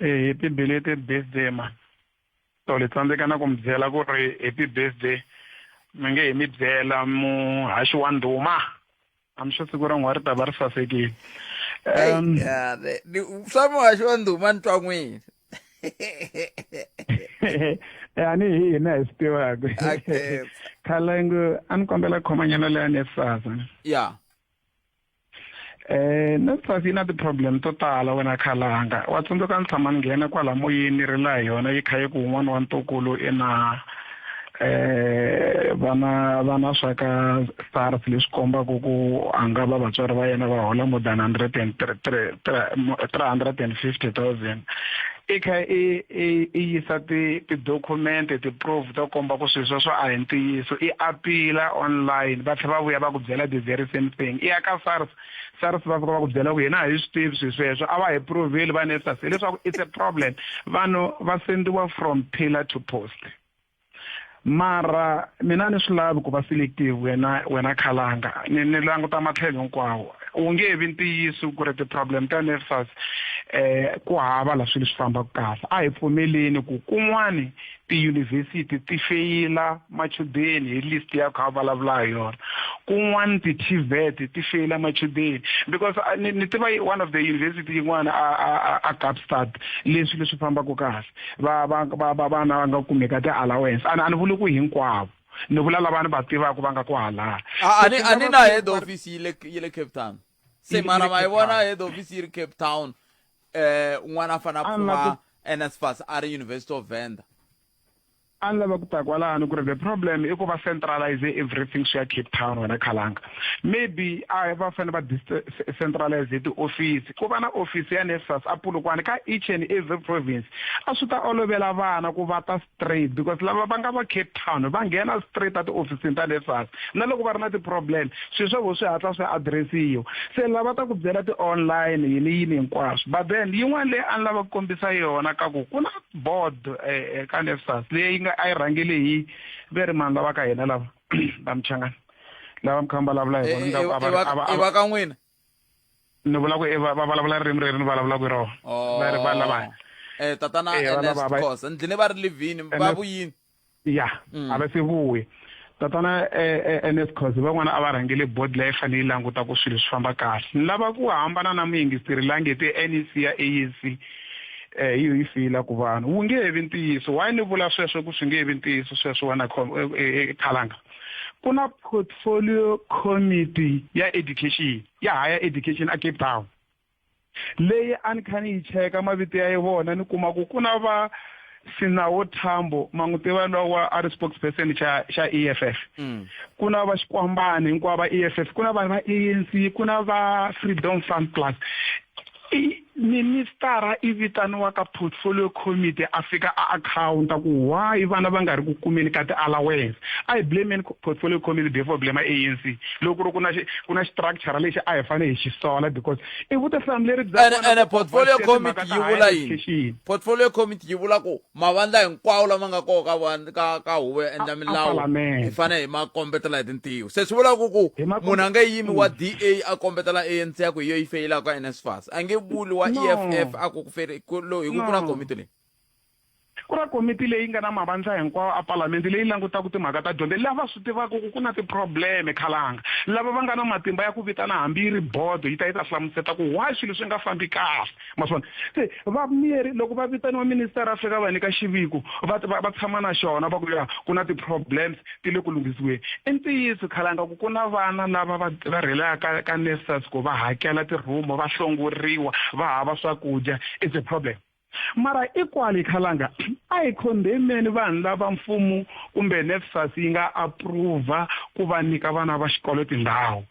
Eh happy belated birthday man. To le tsandzeka na ku mi byela ku ri happy birthday mi nge hi mi byela muhaxi wa ndhuma. I'm sure siku ra n'wa ri ta va ri sasekile. Swa muhaxi wa ndhuma ni twa n'wini. A ni hi hina hi swi tivaka. Khalengo a ni kombela khomanyana leya NSFAS. Ya. NSFAS yi na ti-problem to tala wena khalanga. Wa tsundzuka ni tshama ni nghena kwala moyeni ni rila hi yona yi kha yi ku un'wana wa ntukulu i na vana vana swa ka SARS leswi kombaka ku a nga va vatswari va yena va hola more than hundred and three, three, three hundred and fifty thousand. I kha i i i yisa ti ti-document ti-proof to komba ku swilo sweswo a hi ntiyiso i appeal online va tlhela va vuya va ku byela the very same thing i ya ka SARS SARS va fika va ku byela ku hina a hi swi tivi swilo sweswo a va hi proveli va NSFAS hileswaku it's a problem vanhu va sendiwa from pillar to post mara mina ni swi lavi ku va selective wena wena khalanga ni ni languta matlhelo hinkwawo wu nge vi ntiyiso ku ri ti-problem ta NSFAS ku hava la swilo swi fambaka kahle a hi pfumeleni ku kun'wani tiyunivhesiti ti feyila machudeni hi list ya kha vulavula hi yona kun'wani ti-TVET ti feyila machudeni because ni ni tiva one of the university yin'wana a a a Kaapstad leswi leswi fambaka kahle va va va va vana va nga kumeka ti-allowance a ni a ni vuli ku hinkwavo ni vula lava ni va tivaka va nga kwalaya A ni a ni na head office yi le yi le Cape Town se mara ma yi vona head office yi ri Cape Town un'wana a fanele a pfuma NSFAS a ri University of Venda. A ni lava ku ta kwalano ku ri the problem i ku va centralize everything swi ya Cape Town wena khalanga maybe a va fanele va decentralize ti-office ku va na office ya NSFAS a Polokwane ka each and every province a swi ta olovela vana ku va ta straight because lava va nga va Cape Town va nghena straight a tiofisini ta NSFAS na loko va ri na ti-problem swilo swa vona swi hatla swi addressiwa se lava ta ku byela ti-online yini yini hinkwaswo but then yin'wana leyi a ni lava ku kombisa yona ka ku ku na board ka NSFAS leyi nga a yi rhangele hi ve ri mani lava ka hina lava va Mchangana lava mi kha mi vulavula hi vona nga i va ka n'wina ni vula ku va va vulavula ririmi leri ni vulavulaka hi rona va ri va lava tatana Ernest Khosa ni dline va ri livini va vuyini ya a va se vuyi tatana Ernest Khosa van'wana a va rhangele board leyi fanele yi languta ku swilo swi famba kahle ni lava ku hambana na muyingiseri la nge te NEC ya ANC. eh hi yi fila ku vanhu wu nge vi ntiyiso why ni vula sweswo ku swi nge vi ntiyiso sweswo wena khalanga ku na portfolio committee ya education ya higher education a Cape Town leyi a ni kha ni yi cheka mavito ya vona ni kuma ku ku na va Sinawo Thambo ma n'wi tiva lowa a ri spokesperson xa xa EFF ku na va Xikwambani hinkwavo va EFF ku na vanhu va ANC ku na va Freedom Front Plus i ministara i vitaniwa ka portfolio committee a fika a accounta ku why vana va nga ri ku kumeni ka ti-allowance a hi blameni portfolio committee before blame ANC loko ku ri ku na ku na structure lexi a hi fanele hi xi sola because i vutihlamuleri bya ene ene portfolio committee yi vula yini portfolio committee yi vula ku mavandla hinkwawo lama nga koho ka ka ka huvo yo endla milawu hi fanele hi ma kombetela hi tintiho se swi vula ku ku munhu a nge yimi wa DA a kombetela ANC ya ku hi yo yi feyilaka ka NSFAS a nge vuli wa EFF a ku ku feri ku hi ku ku na komiti leyi ku na komiti leyi nga na mavandla hinkwawo a palamende leyi langutaka timhaka ta dyondzo lava swi tivaka ku ku na ti-problem khalanga lava va nga na matimba ya ku vitana hambi yi ri bodo yi ta yi ta hlamuseta ku why swilo swi nga fambi kahle ma swi vona se va miyeri loko va vitaniwa minister a fika va nyika xiviko va va va tshama na xona va ku ya ku na ti-problems ti le ku lunghisiweni i ntiyiso khalanga ku ku na vana lava va va rhelaka ka NSFAS ku va hakela ti-room va hlongoriwa va hava swakudya it's a problem mara equally khalanga a hi condemeni vanhu lava mfumo kumbe NSFAS yi nga approve ku va nyika vana va xikolo tindhawu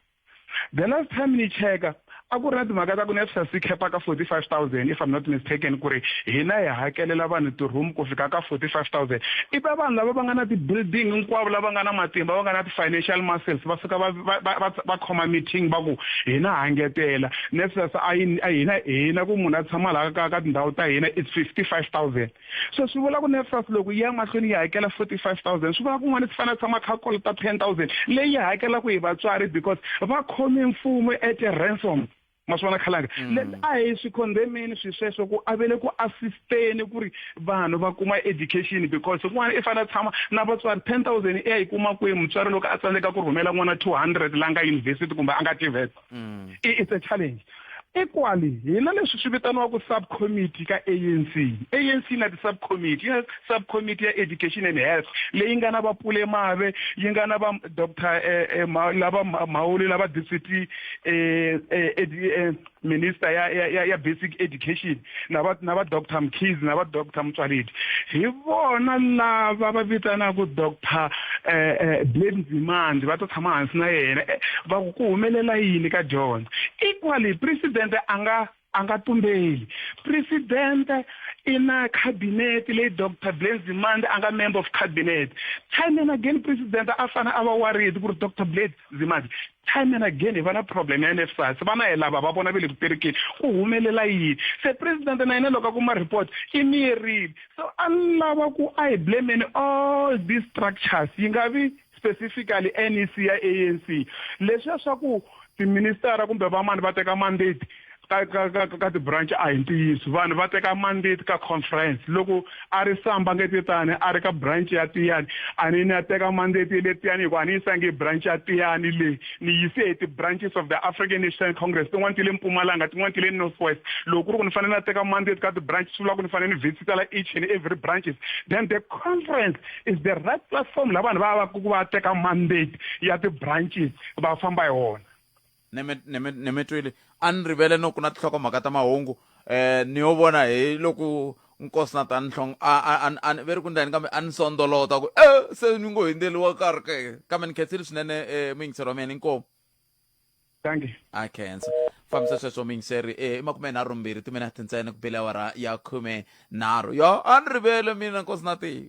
the last time ni cheka a ku ri na timhaka ta ku NSFAS yi khepa ka 45000 if I'm not mistaken ku ri hina hi hakelela vanhu ti-room ku fika ka 45000 i va vanhu lava va nga na ti-building hinkwavo lava nga na matimba va nga na ti-financial muscles va fika va va va va khoma meeting va ku hina ha ngetela NSFAS a yi a hina hina ku munhu a tshama laha ka ka tindhawu ta hina it's 55000 so swi vula ku NSFAS loko yi ya mahlweni yi hakela 45000 swi vula ku n'wana swi fanele a tshama a kha a kolota 10000 leyi yi hakelaka hi vatswari because va khome mfumo at a ransom ma swi vona khalanga mm. a hi swi condemeni swi sweswo ku a vele ku assisteni ku ri vanhu va kuma education because n'wana i fanele a tshama na vatswari 10000 i ya yi kuma kwihi mutswari loko a tsandzeka ku rhumela n'wana 200 la nga university kumbe a nga TVET mm. it's a challenge equally hina leswi swi vitaniwaka subcommittee ka ANC ANC na ti-subcommittee ya subcommittee ya education and health leyi nga na va Pule Mabe yi nga na va Dr eh, eh, lava Mhauli lava deputy eh, eh, minister ya, ya, ya basic education na va na va Dr Mkhize na va Dr Mtswaledi hi vona lava va vitanaka Dr eh, eh, Blade Nzimande va ta tshama hansi na yena eh, va ku ku humelela yini ka dyondzo equally president a nga a nga tumbeli president i na cabinet leyi Dr Blade Nzimande a nga member of cabinet time and again president a fane a va worried ku ri Dr Blade Nzimande time and again hi va na problem ya NSFAS vana hi lava va vona ve le ku terekeni ku humelela yini se president na yena loko a kuma report i miyerile so a ni lava ku a hi blameni all these structures yi nga vi specifically NEC ya ANC leswiya swa ku tiministara kumbe vamani va teka mandate ka ka ka ka ti-branch a hi ntiyiso vanhu va teka mandate ka conference loko a ri samba nge titani a ri ka branch ya tiyani a ni ni ya teka mandate le tiyani hikuva a ni yisangi branch ya tiyani leyi ni yise hi ti-branches of the African National Congress tin'wana ti le Mpumalanga tin'wana ti le North West loko ku ri ku ni fanele na teka mandate ka ti-branch swi vula ku ni fanele ni visitela each and every branches then the conference is the right platform la vanhu va va ku va teka mandate ya ti-branches va famba hi wona ni mi twile a ni rivele no ku na tinhlokomhaka ta mahungu eh ni yo vona hi loko nkosi na tani nhlongo a a a ve ri ku ndlani kambe a ni sondolota ku e se ni ngo hundzeliwa karhi ke kambe ni khensile swinene eh muyingiseri wa mina inkomu thank you a khensa fambisa sweswo muyingiseri eh i 32 timinete ntsena ku bile awara ya 13 yo a ni rivele mina nkosi na ti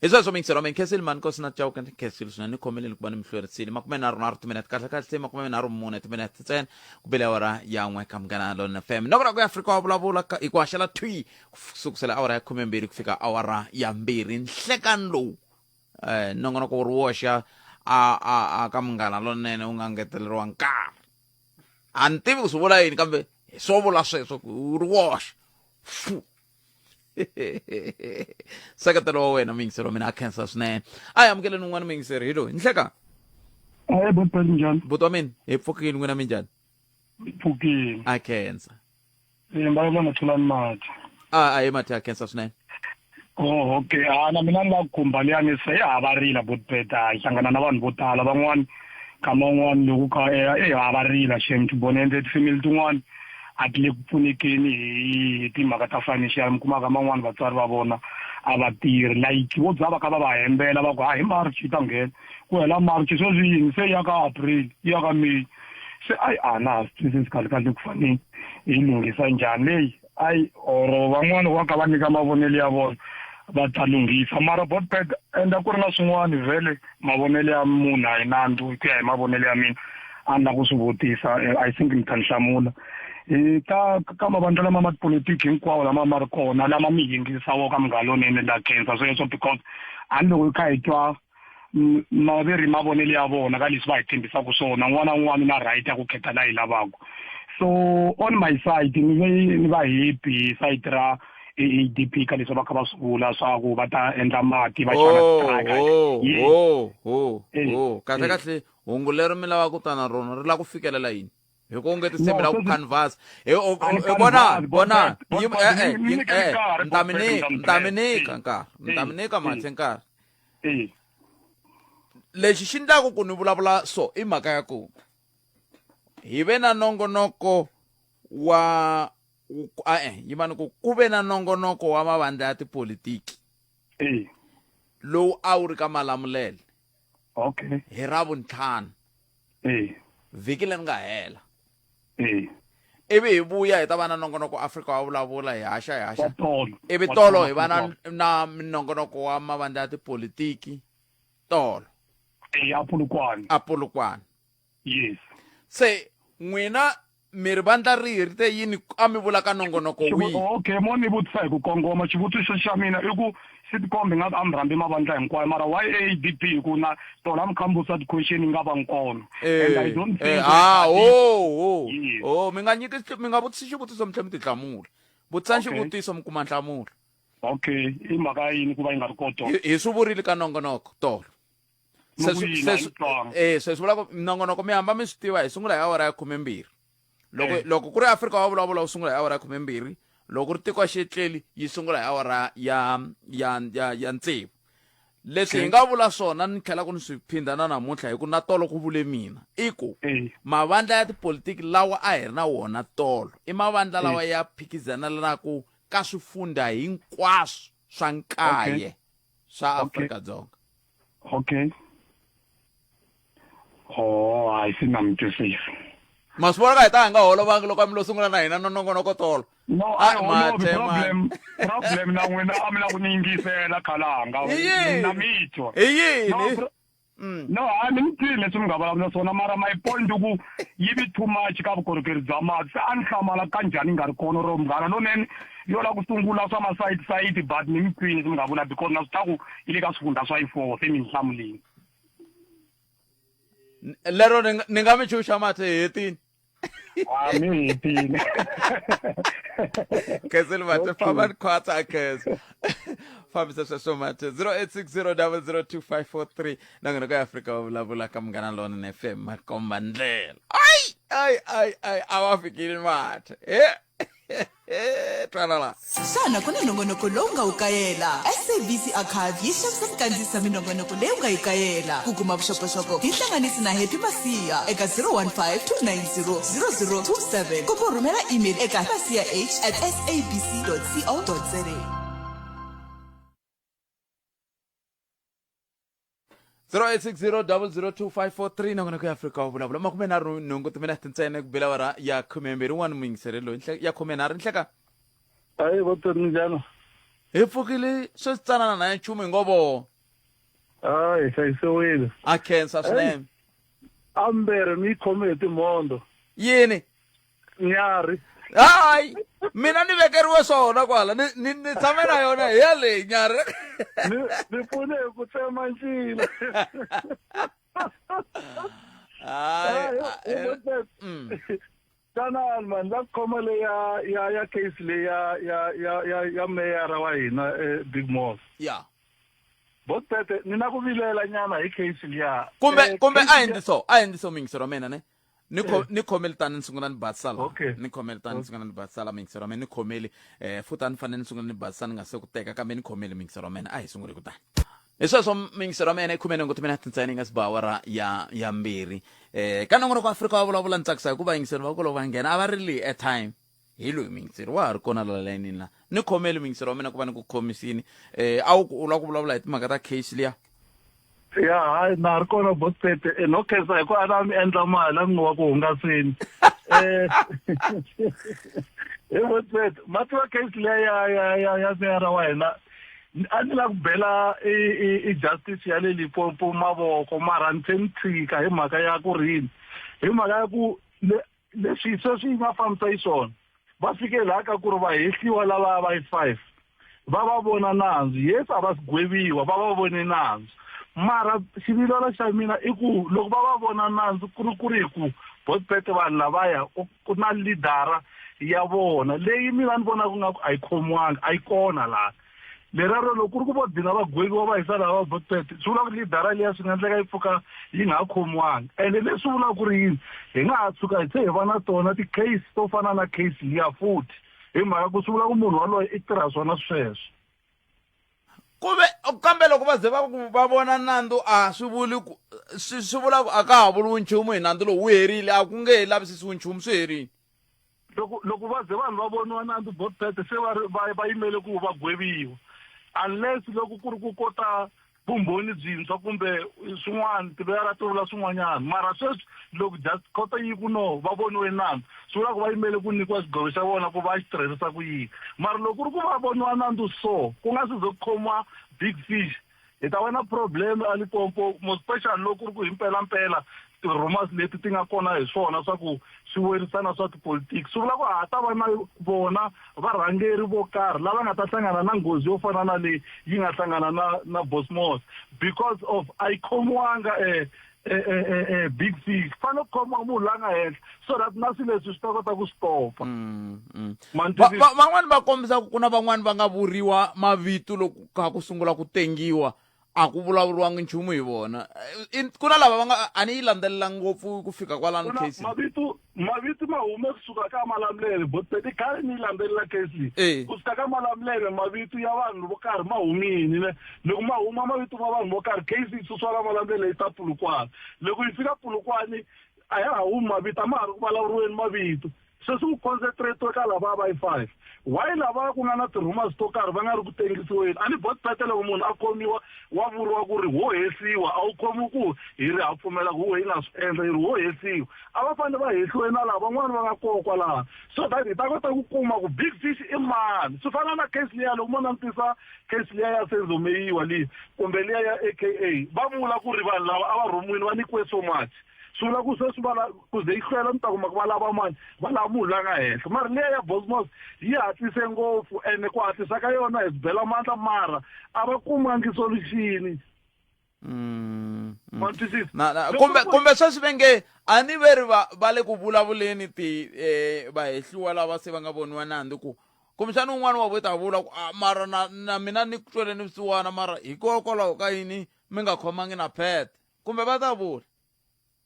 hi sweswo miyingiselo wa mina khensile mani nkosi na chauke ni khensile swinene ni khomeleni ku va ni mi hlwerisile 33 timinete kahle kahle se 34 timinete ntsena ku bile awara ya n'we ka munghana lona fm noko ra ku ya afrika wa vulavula hi ku haxela thwi ku sukusela awara ya 12 ku fika awara ya mbirhi nhlekani lowu um nongonoko wu ri woxe a a a ka munghana lonene wu nga ngeteleriwa nkarhi a ni tivi ku swi vula yini kambe swo vula sweswo ku wu ri woxe fu seketelo wa wena muyingiseri wa mina a khensa swinene a hi amukeleni un'wana muyingiseri hi loyi nhleka Hey, buti njhani? Buti wa mina hi pfukile n'wina minjhani? Pfukile. A khensa. Eh, mbala na Thulani Mati. A a hi mati ya khensa swinene. Oh, okay. Ah, na mina ni la ku khumba liyani se ya ha va rila botbeta hi hlangana na vanhu vo tala van'wani nkama wun'wani loko kha e ha va rila shem to bone ende tifamily tin'wani a ti le ku pfunekeni hi timhaka ta financial mi kuma ka man'wani vatswari va vona a va tirhi like vo za va kha va va hembela va ku ha hi march yi ta nghena ku hela march sweswi yini se ya ka april yi ya ka may se ayi a na ha swi twisisi kahle kahle ku fanele hi lunghisa njhani leyi ayi or van'wani va ka va nyika mavonelo ya vona va ta lunghisa mara botbet enda ku ri na swin'wana vhele mavonelo ya munhu a yi nandzu hi ku ya hi mavonelo ya mina a ni la ku swi vutisa eh, i think mi ta ni hlamula hi ka ka mavandla lama ma tipolitiki hinkwawo lama ma ri kona lama mi yingisa wo ka munghana lonene la khensa sweswo because a ni loko hi kha hi twa ma ve ri mavonelo ya vona ka leswi va hi tshembisaka swona un'wana na un'wana na right ya ku khetha la yi lavaka so on my side ni ve ni va happy hi side ra AADP ka leswi va kha va swi vula swa ku va ta endla mati va xana Oh, strike oh, Yes. oh, oh, Eh, oh. kahle eh. kahle hungu leri mi lavaka ku ta na rona ri lava ku fikelela yini hi ku onge No, tinsimu la ku sweswi- canvas hi o- A ni o- vona canvas, vona Botbet, yi- Botbet, eh, eh, ni- ni yi- nyikeni eh, nkarhi, ni ta mi Botbet, nyika ni ni ta mi ta mi nyika nkarhi ni ta mi nyika mathe nkarhi Eh. lexi xi ndlaku ku ni vulavula so i mhaka ya ku hi ve na nongonoko wa e-e yimani ku ku ve na nongonoko wa mavandla ya tipolitiki Eh. lowu a wu ri ka malamulele okay hi ravuntlhanu Eh. vhiki leri nga hela Eh. ivi hi vuya hi ta va na nongonoko afrika wa vulavula hi haxa hi haxa Wa tolo. ivi Wa tolo tolo, hi va na wa na minongonoko wa mavandla ya tipolitiki tolo Eh, a Polokwane. a Polokwane Yes. se n'wina mi ri vandla rihi ri te yini a mi vula ka nongonoko wihi Okay, mo ni vutisa hi ku kongoma xivutiso xa mina i ku swi tikombi nga a mi rhambi mavandla hinkwayo mara why ADP hi ku na tona mi kha mi vutisa ti-question yi nga va nkona and I Eh, don't eh, think ah, oh, oh, Yes. oh, mi nga nyiki mi nga vutisi xivutiso mi tlhela mi tihlamula vutisani Okay. xivutiso mi kuma nhlamulo okay i mhaka ya yini ku va yi nga ri koto hi hi swi vurile ka nongonoko tolo Ni Se ku swi- yini, se a ni swi- twanga. eh se swi vula ku nongonoko mi hamba mi swi tiva hi sungula hi awara ya khumembirhi loko Eh. loko ku ri afrika wa vulavula wu sungula hi awara ya khumembirhi loko ri tiko xetleli yi sungula hi awara ya ya ya ya tsevu leswi hi Okay. nga vula swona ni tlhela ku ni swi phindha na namuntlha hi ku na tolo ku vule mina i ku mavandla ya tipolitiki lawa a hi ri na wona tolo i mavandla lawa ya phikizanelanaku ka swifundha hinkwaswo swa nkaye Okay. swa Okay. Afrika-Dzonga okay oh hayi se na mi twisisa ma swi vona ka hi ta hi nga holovangi loko a mi lo sungula na hina no nongonoko tolo no Ah, a hi holovi mathe, problem problem na n'wina a mi la ku ni yingisela khalanga Hi yini? na mi twa Hi yini? No, no hayi mi ni twile leswi mi nga vulavula swona mara my point i ku yi vi too much ka vukorhokeri bya mati se a ni hlamala ka njhani yi nga ri kona ro munghana lonene yo la ku sungula swa masayiti sayiti but ni mi twile leswi mi nga vula because na swi tiva ku yi le ka swifundha swa yi four se mi ni hlamulini lero ni nga- ni nga mi chuxa mati hi hetini a mi hetile khenseli mati famba ni khwatsa a khensa fambisa sweswo mati 0860002543 nongonoko ya afrika wa vulavula ka munghana lonene fm makomba ndlela ai ai ai ai a va fikile mati e twanala Xana ku na nongonoko lowu nga wu kayela? SABC Archive yi xavisa ku kandziyisa minongonoko leyi u nga yi kayela. Ku kuma vuxokoxoko, hi hlanganisi na Happy Masiya eka 015 290 0027 kumbe u rhumela email eka masiyah at sabc co za. 0860002543 nongonoko ya afrika wa vulavula makume nharhu nhungu timinete ntsena ku bela awara ya khumembirhi un'wana muyingiseri loyi ya khumenharhu nhleka hayi votori njhani hi pfukile sweswi tsanana na ya nchumu hi ngo vo hayi hlayisiwile a khensa swinene ambere mi yi khome hi timhondo yini nyarhi hayi mina ni vekeriwe swona kwala ni ni ni tshame na yona hi yaleyi nyarhi ni ni pfune hi ku tsema ncila hayi tanani mani la khoma le ya ya ya case le ya ya ya ya ya meyara wa hina eh, big moss ya botete ni na ku vilela nyana hi case liya kumbe Eh, kumbe case a liya- endli so a endli so muyingiseri wa mina ne Ni kho ni khomeli tani ni sungula ni basisa la. Okay. Ni khomeli tani ni sungula ni basisa la miyingiselo wa mina ni khomeli eh futhi a ni fanele ni sungula ni basisa ni nga se ku teka kambe ni khomeli miyingiselo wa mina a hi sunguli kutani. Hi sweswo miyingiselo wa mina i khume nhungu timinete ntsena yi nga si ba awara ya ya mbirhi. Eh ka nongonoko wa Afrika wa vulavula ni tsakisa hikuva yingiselo va kolo va nghena a va ri li airtime. Hi loyi muyingiseri wa ha ri kona la layinini la. Ni khomeli muyingiseri wa mina ku va ni ku khomisini. Eh a wu ku u lava ku vulavula hi timhaka ta case liya? Ya hayi na ha ri kona botpete e no khensa hi ku a na mi endla mali a mi ngo wa ku hungaseni. Eh he botpete ma tiva case liya ya ya ya ya meyara wa hina a ni la ku bela i i i justice ya le Limpopo mavoko mara ni tlhe ni tshika hi mhaka ya ku ri yini hi mhaka ya ku le leswi sweswi yi nga fambisa xiswona va fike laha ka ku ri va hehliwa lava va yi five va va vona nandzu yes a va si gweviwa va va vone nandzu mara xivilelo xa mina i ku loko va va vona nandzu ku ri ku ri ku botpete vanhu lavaya ku na leadera ya vona leyi mina ni vonaka nga ku a yi khomiwanga a yi kona laha lerero loko ku ri ku vo dina va gweviwa va yisa laha va botpet swi vula ku leadera liya swi nga endleka yi pfuka yi nga ha khomiwanga ene leswi vulaka ku ri yini hi nga ha tshuka hi tlhe hi va na tona ti-case to fana na case liya futhi hi mhaka ku swi vula ku munhu waloye i tirha swona sweswo kuve kambe loko va ze va ku va vona nandzu a swi vuli ku swi swi vula ku a ka ha vuriwi nchumu hi nandzu lowu wu herile a ku nge he lavisisiwi nchumu swi herile loko loko va ze vanhu va voniwa nandzu botpet se va va va yimele ku va gweviwa unless loko ku ri ku kota vumbhoni byintshwa kumbe swin'wana tiloyara ti vula swin'wanyana mara sweswi loko just khoto yi ku no va voniwe nandzu swi vula ku va yimele ku nyikiwa xigwevo xa vona ku va xi tirhisa ku yini mara loko ku ri ku va voniwa nandzu so ku nga si ze ku khomiwa big fish hi ta va na problem a Limpopo more special loko ku ri ku himpelampela ti-rumors leti ti nga kona hi swona swa ku swi werisana swa tipolitiki swi vula ku ha ta va na vona varhangeri vo karhi lava nga ta hlangana na nghozi yo fana na leyi yi nga hlangana na na Bosmos because of a yi khomiwanga eh, eh, eh, eh, eh, big fish fanele ku khomiwa munhu la nga henhla so that na swilo leswi swi ta kota ku stopa van'wani va kombisa ku ku na van'wani va nga vuriwa mavito loko ka ku sungula ku tengiwa a ku vulavuriwangi nchumu hi vona ku na lava va nga a ni yi landzelela ngopfu ku fika kwalano case mavito mavito ma hume kusuka ka malamulele botpeti khale ni yi landzelela case leyi kusuka ka malamulele mavito ya vanhu vo karhi ma humini ne loko ma huma mavito ma vanhu vo karhi case yi susiwa la malamulele yi ta pulukwana loko yi fika pulukwane a ya ha humi mavito a ma ha ri ku vulavuriweni mavito sweswi ku concentrate ka lava va yi five why lava ku nga na ti-rumors to karhi va nga ri ku tengisiweni a ni botpete loko munhu a khomiwa wa vuriwa ku ri wo hehliwa a wu khomiwi ku hi ri ha pfumela ku wo yi nga swi endla yi ri wo hehliwa a va fanele va hehliwe na lava van'wani va nga koho kwalaha so that hi ta kota ku kuma ku big fish i mani swi fana na case liya loko mo langutisa case liya ya Senzo Meyiwa liya kumbe liya ya A_K_A va vula ku ri vanhu lava a va rhumiwile va nyikiwe so much swi vula ku sweswi va ku ze yi hlwela mi ta kuma ku va lava mani va lava munhu la nga henhla mara liya ya Bosmos yi hatlise ngopfu ene ku hatlisa ka yona hi swi bela mandla mara a va kumangi solution Ma twisisa? Na, na, Loko kumbe ku- kumbe sweswi ve nge a ni ve ri va va le ku vulavuleni ti eh, vahehliwa lava se va nga voniwa nandzu ku kumbexana un'wana wa vo ta vula ku "Ah, mara na, na mina ni twele ni vusiwana mara hikokwalaho ka yini mi nga khomangi na phet kumbe va ta vula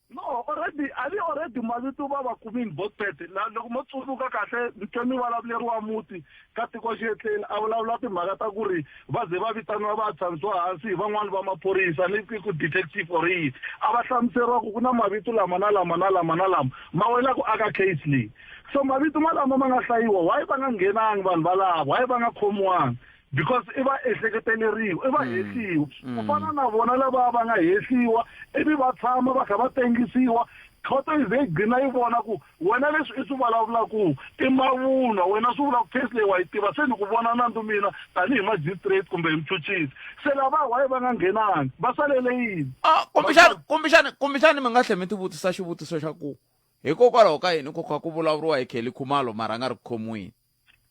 no already a ni already mavito va va kumini botpet la loko mo tsundzuka kahle ni twe mi vulavuleriwa muti ka tiko xietleli a vulavula timhaka ta ku ri va ze va vitaniwa va tshamisiwa hansi hi van'wani va maphorisa ni ku detective or yini a va hlamuseriwa ku ku na mavito lama na lama na lama na lama ma welaku aka case leyi so mavito malama ma nga hlayiwa why va nga nghenangi vanhu valavo why va nga khomiwangi because i va ehleketeleriwa i va hehliwa ku fana na vona lava va nga hehliwa ivi va tshama va kha va tengisiwa khoto yi ze yi gcina yi vona ku wena leswi i swi vulavulaku i mavunwa wena swi vula ku case leyi wa yi tiva se ni ku vona nandzu mina tanihi magistrate kumbe hi muchuchisi se lava why va nga nghenangi va salele yini kumbexani kumbexani kumbexani mi nga tlhe mi tivutisa xivutiso xa ku hikokwalaho ka yini ku kha ku vulavuriwa hi Kelly Khumalo mara a nga ri ku khomiweni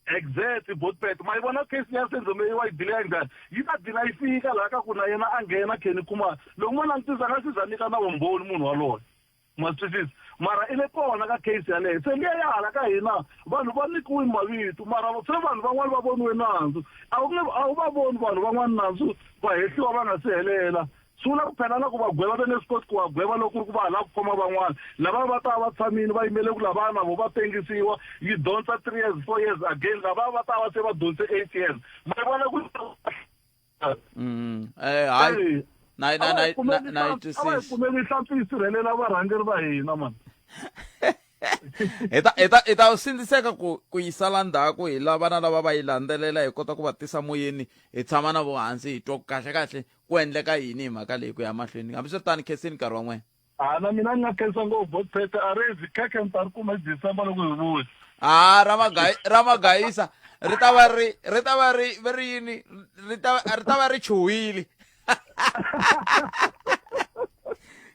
Exactly Botpet ma yi vona case ya Senzo Meyiwa yi delay njhani yi ta dlina yi fika laha ka ku na yena a nghena Kenny Khumalo loko mo langutisa a nga si za nyika na vumbhoni munhu waloye ma swi twisisa mara i le kona ka case yaleyo se liya ya hala ka hina vanhu va nyikiwini mavito mara se vanhu van'wani va voniwe nandzu a wu nge a wu va voni vanhu van'wani nandzu va hehliwa va nga si helela. Swi vula ku phela na ku va gweva va nge swi koti ku va gweva loko ku ri ku va ha lava ku khoma van'wana. Lavaya va ta va va tshamile va yimele ku lavaya na vo va tengisiwa, yi dondza three years, four years again, lavaya va ta va se va dondze eight years. Ma yi vona ku Eh, hayi na na na na na yi a va hi twisisa kumeli nhlampfi yi sirhelela varhangeri va hina mani. hi ta hi ta hi ta sindziseka ku ku yi sala ndzhaku hi lava na lava va yi landzelela hi kota ku va tisa moyeni hi tshama na vo hansi hi twa ku kahle kahle ku endleka yini hi mhaka leyi ku ya mahlweni hambiswiritano khensini nkarhi wa n'wena Ha na mina ni nga khensa ngopfu botpete a rezi khekhe ni ta ri kuma hi December loko hi vuya. Ha ra magayisa ri ta va ri ri ta va ri va ri yini ri ta ri ta va ri chuhile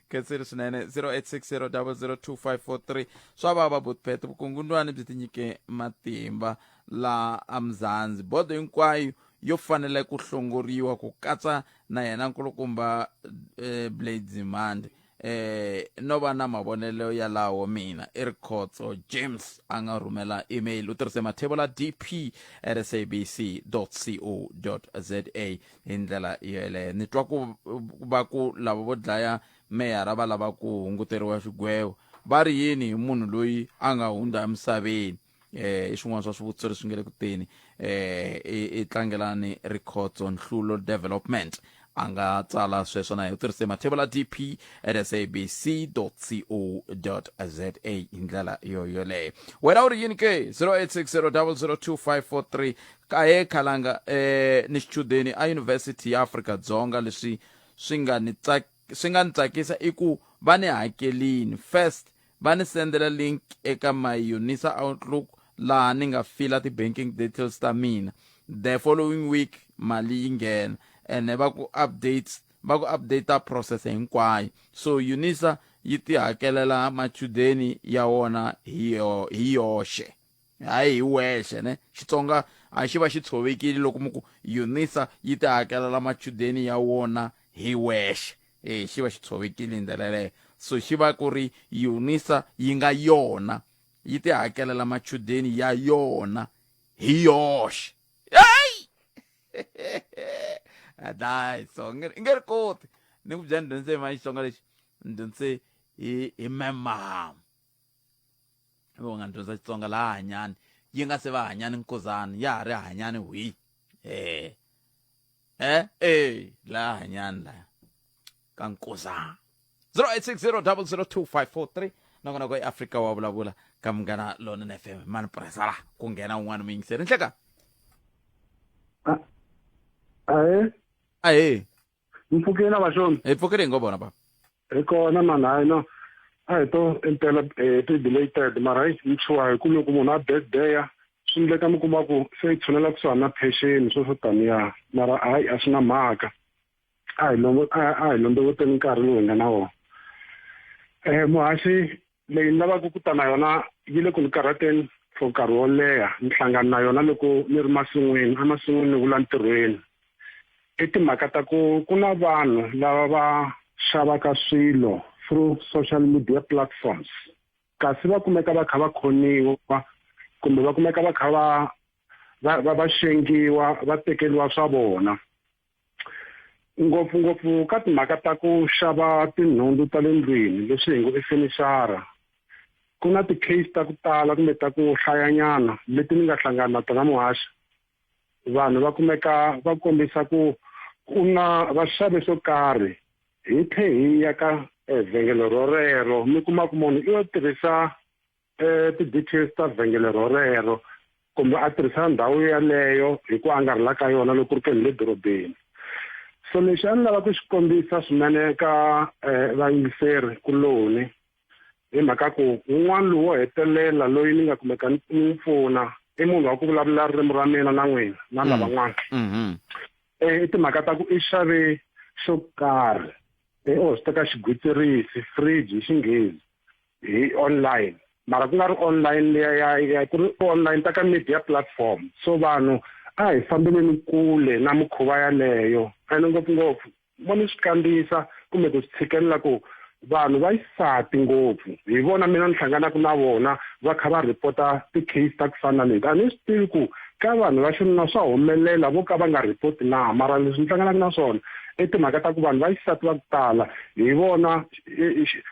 khensile swinene 0860002543 swa vava botpete vukungundwani byi tinyike matimba la amzanzi bodo hinkwayo yo fanele ku hlongoriwa ku katsa na yena nkulukumba eh, Blade Nzimande eh no va na mavonelo yalawo mina i ri Khotso James a nga rhumela email u tirhise mathebola dp at sabc co za hi ndlela yeleyo ni twa ku va ku lava vo dlaya meyara va lava ku hunguteriwa xigwevo va ri yini hi munhu loyi a nga hundza emisaveni eh i swin'wana swa swivutiso leswi nga le ku teni eh i tlangelani rikhotso nhlulo development a nga tsala sweswo na hi u tirhise mathebola dp at sabc co za hi ndlela yo yoleyo wena u ri yini ke 0860002543 kaye khalanga eh ni xichudeni a University ya Afrika Dzonga leswi swi nga ni tsak swi nga ni tsakisa i ku va ni hakelini first Va ni sendela link eka my Unisa Outlook laha ni nga fila ti banking details ta mina. The following week mali yi nghena ene va ku updates va ku update process hinkwayo. So Unisa yi ti hakelela machudeni ya wona hi yo hi yoxe. Hayi hi wexe ne. Xitsonga a xi va xi tshovekile loko mi ku Unisa yi ti hakelela machudeni ya wona hi wexe. E xi va xi tshovekile hi ndlela yaleyo. So xi va ku ri Unisa yi nga yona yi ti hakelela machudeni ya yona hi yoxe. Hey! Dai so nge nge ri koti. Ni ku byela ni dyondzise hi mani Xitsonga lexi? Ni dyondzise hi hi Mem Ivi nga ni dyondzisa Xitsonga laha Hanyani yi nga se va Hanyani Nkuzani ya ha ri Hanyani hwi. Eh. Eh eh laha Hanyani la ka Nkuzani. 0860002543 nongonoko i Afrika wa vulavula ka Munghana Lonene FM mani presa la ku nghena un'wana muyingiseri nhleka. Ahee. Ahee. Mpfukile na vaxoni. Hi pfukile hi ngo vona baba. Hi kona mani hayi no. A hi to impela ti belated mara hayi ni chuha hi ku loko munhu a birthday swi endleka mi kuma ku se yi tshunela kusuhani na pension swo swo taniya mara hayi a swi na mhaka. A hi lombo a hi londovoteni nkarhi lowu hi nga na wona. Muhaxi leyi ni lavaka ku ta na yona yi le ku ni karhateni for nkarhi wo leha ni hlangana na yona loko ni ri masin'wini emasin'wini ni vula ntirhweni i timhaka ta ku ku na vanhu lava va xavaka swilo through social media platforms kasi va kumeka va kha va khoniwa kumbe va kumeka va kha va va va va xengiwa va tekeriwa swa vona ngopfungopfu ka timhaka ta ku xava tinhundzu ta le ndlwini leswi hi ngo i fenichara ku na ti-case ta ku tala kumbe ta ku hlayanyana leti ni nga hlangana na tona muhaxi vanhu va kumeka va kombisa ku ku na va xave swo karhi hi tlhe hi ya ka vhengele rorero mi kuma ku munhu i yo tirhisa ti-details ta vhengele rorero kumbe a tirhisa ndhawu yaleyo hi ku angarhela ka yona loko ku ri ke ni le dorobeni so lexi a ni lava ku xi kombisa swinene ka vayingiseri kuloni hi mhaka ku wun'wana lowu wo hetelela loyi ni nga kumeka ni n'wi pfuna i munhu wa ku vulavula ririmi ra mina na n'wina na lavan'wana i timhaka ta ku i xave xo karhi o swi teka xigwitsirisi fridge hi xinghezi hi online mara ku nga ri online liya ya ya ku ri online ta ka media platform so vanhu a hi fambeleni kule na mikhuva yaleyo ene ngopfungopfu mo ni swi kandziyisa kumbe ku swi tshikelela ku vanhu va xisati ngopfu hi vona mina ni hlanganaka na vona va kha va report-a ti-case ta ku fana na leti a ni swi tivi ku ka vanhu va xinuna swa humelela vo ka va nga report na mara leswi ni hlanganaka na swona I timhaka ta ku vanhu va xisati va ku tala hi vona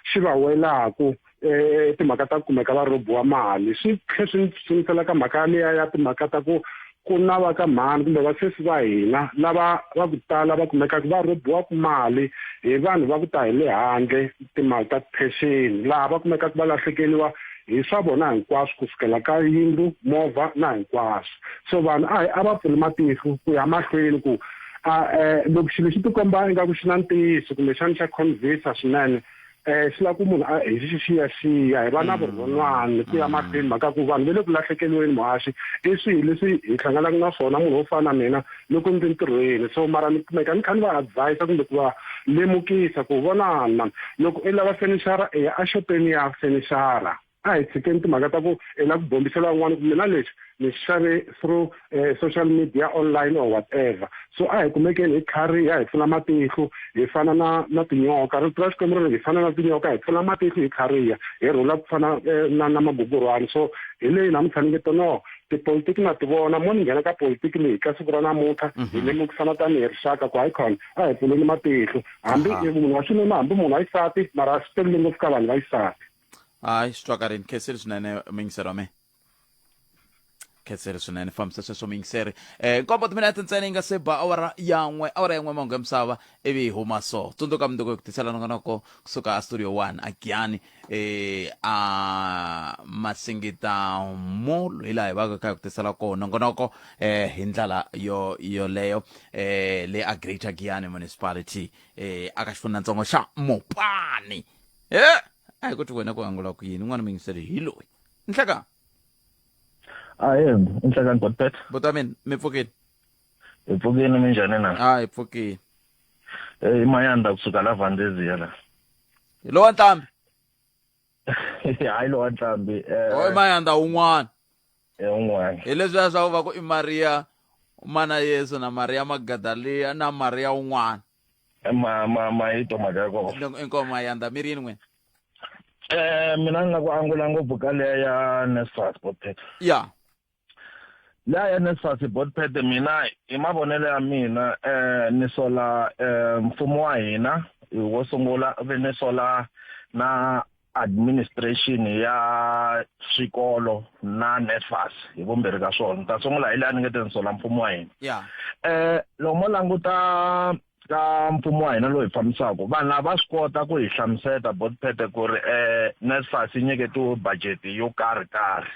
xi va welaku um timhaka ta ku kumeka va rhobiwa mali. Swi tlhe swi ni tsundzuxela ka mhaka liya ya timhaka ta ku ku na va ka mhani kumbe vasesi va hina lava va ku tala va kumekaka va rhobiwaka mali hi vanhu va ku ta hi le handle, timali ta tiphexeni, laha va kumekaka va lahlekeriwa hi swa vona hinkwaswo ku sukela ka yindlu, movha na hinkwaswo. So vanhu a hi a va pfuli matihlo ku ya mahlweni ku a loko xilo xi tikomba ingaku xi na ntiyiso kumbexana xa convincer swinene, um swi lava ku munhu a hi xi xiyaxiya, hi va na vurhonwani ku ya mahlweni, mhaka ku vanhu va le ku lahlekeriweni. Muhaxi, i swihi leswi hi hlanganaka na swona munhu wo fana na mina loko ni ri ntirhweni? So mara ni kumeka ni kha ni va advise kumbe ku va lemukisa ku vonani mani, loko i lava fenichara i ya exopeni ya fenichara. A hi tshikeni timhaka ta ku i lava ku bombisela van'wana ku mina lexi ni xi xave through social media, online or whatever. So a hi kumekeni hi tlhariha, hi pfula matihlo, hi fana na na tinyoka. Rito ra Xikwembu ri hi fana na tinyoka, hi pfula matihlo, hi tlhariha, hi rhula ku fana na na magugurhwani. So hi leyi namuntlha ni nge to no tipolitiki na ti vona mo ni nghena ka politiki leyi ka siku ra namuntlha, hi lemukisana tanihi rixaka ku hayi khona a hi pfuleni matihlo, hambi i munhu wa xinuna hambi munhu wa xisati, mara swi telile ngopfu ka vanhu va xisati. Hayi, swi twakarini. Khenseli swinene muyingiseri wa mina, khenseli swinene. Fambisa sweswo muyingiseri. Nkombo timinete ntsena yi nga se ba awara ya n'we, awara ya n'we mahungu ya misava, ivi hi huma. So tsundzuka mundzuku hi ku tisela nongonoko kusuka a Studio 1 a Giyani, a Masingita Mall, hi laha hi va kha hi ku tisela kona nongonoko hi ndlela yo yoleyo, le a Greater Giyani Municipality, aka xifundzantsongo xa Mopani. E a hi ku ti wena ku angula ku yini n'wana muyingiseri hi loyi nhleka. Ahe, nhlekani Godbert. Buta mina, mi pfukile? Hi pfukile, minjhani na? A hi pfukile. I Mayanda kusuka la Vandezia la. Hi lowa ntlhambi? Hayi, lowa ntlhambi. O i Mayanda un'wana? I un'wana. Hi leswiya swa ku va ku i Mariya mana Yesu na Mariya Magadalia na Mariya un'wana. Ma ma ma yi to mhaka ya kona. Inkomu Mayanda, mi ri yini n'wina? Mina ni nga ku angula ngopfu ka leya ya NSFAS, Botpet. Ya. Leya ya NSFAS, Botpet, mina hi mavonelo ya mina ni sola mfumo wa hina wo sungula, vi ni sola na administration ya swikolo na NSFAS hi vumbirhi ka swona. Ni ta sungula hi leya ni nge te ni sola mfumo wa hina. Loko mo languta ka mfumo wa hina lowu hi fambisaka, vanhu lava va swi kota ku hi hlamuseta, Botpete, ku ri NSFAS yi nyiketiwe budget yo karhi karhi,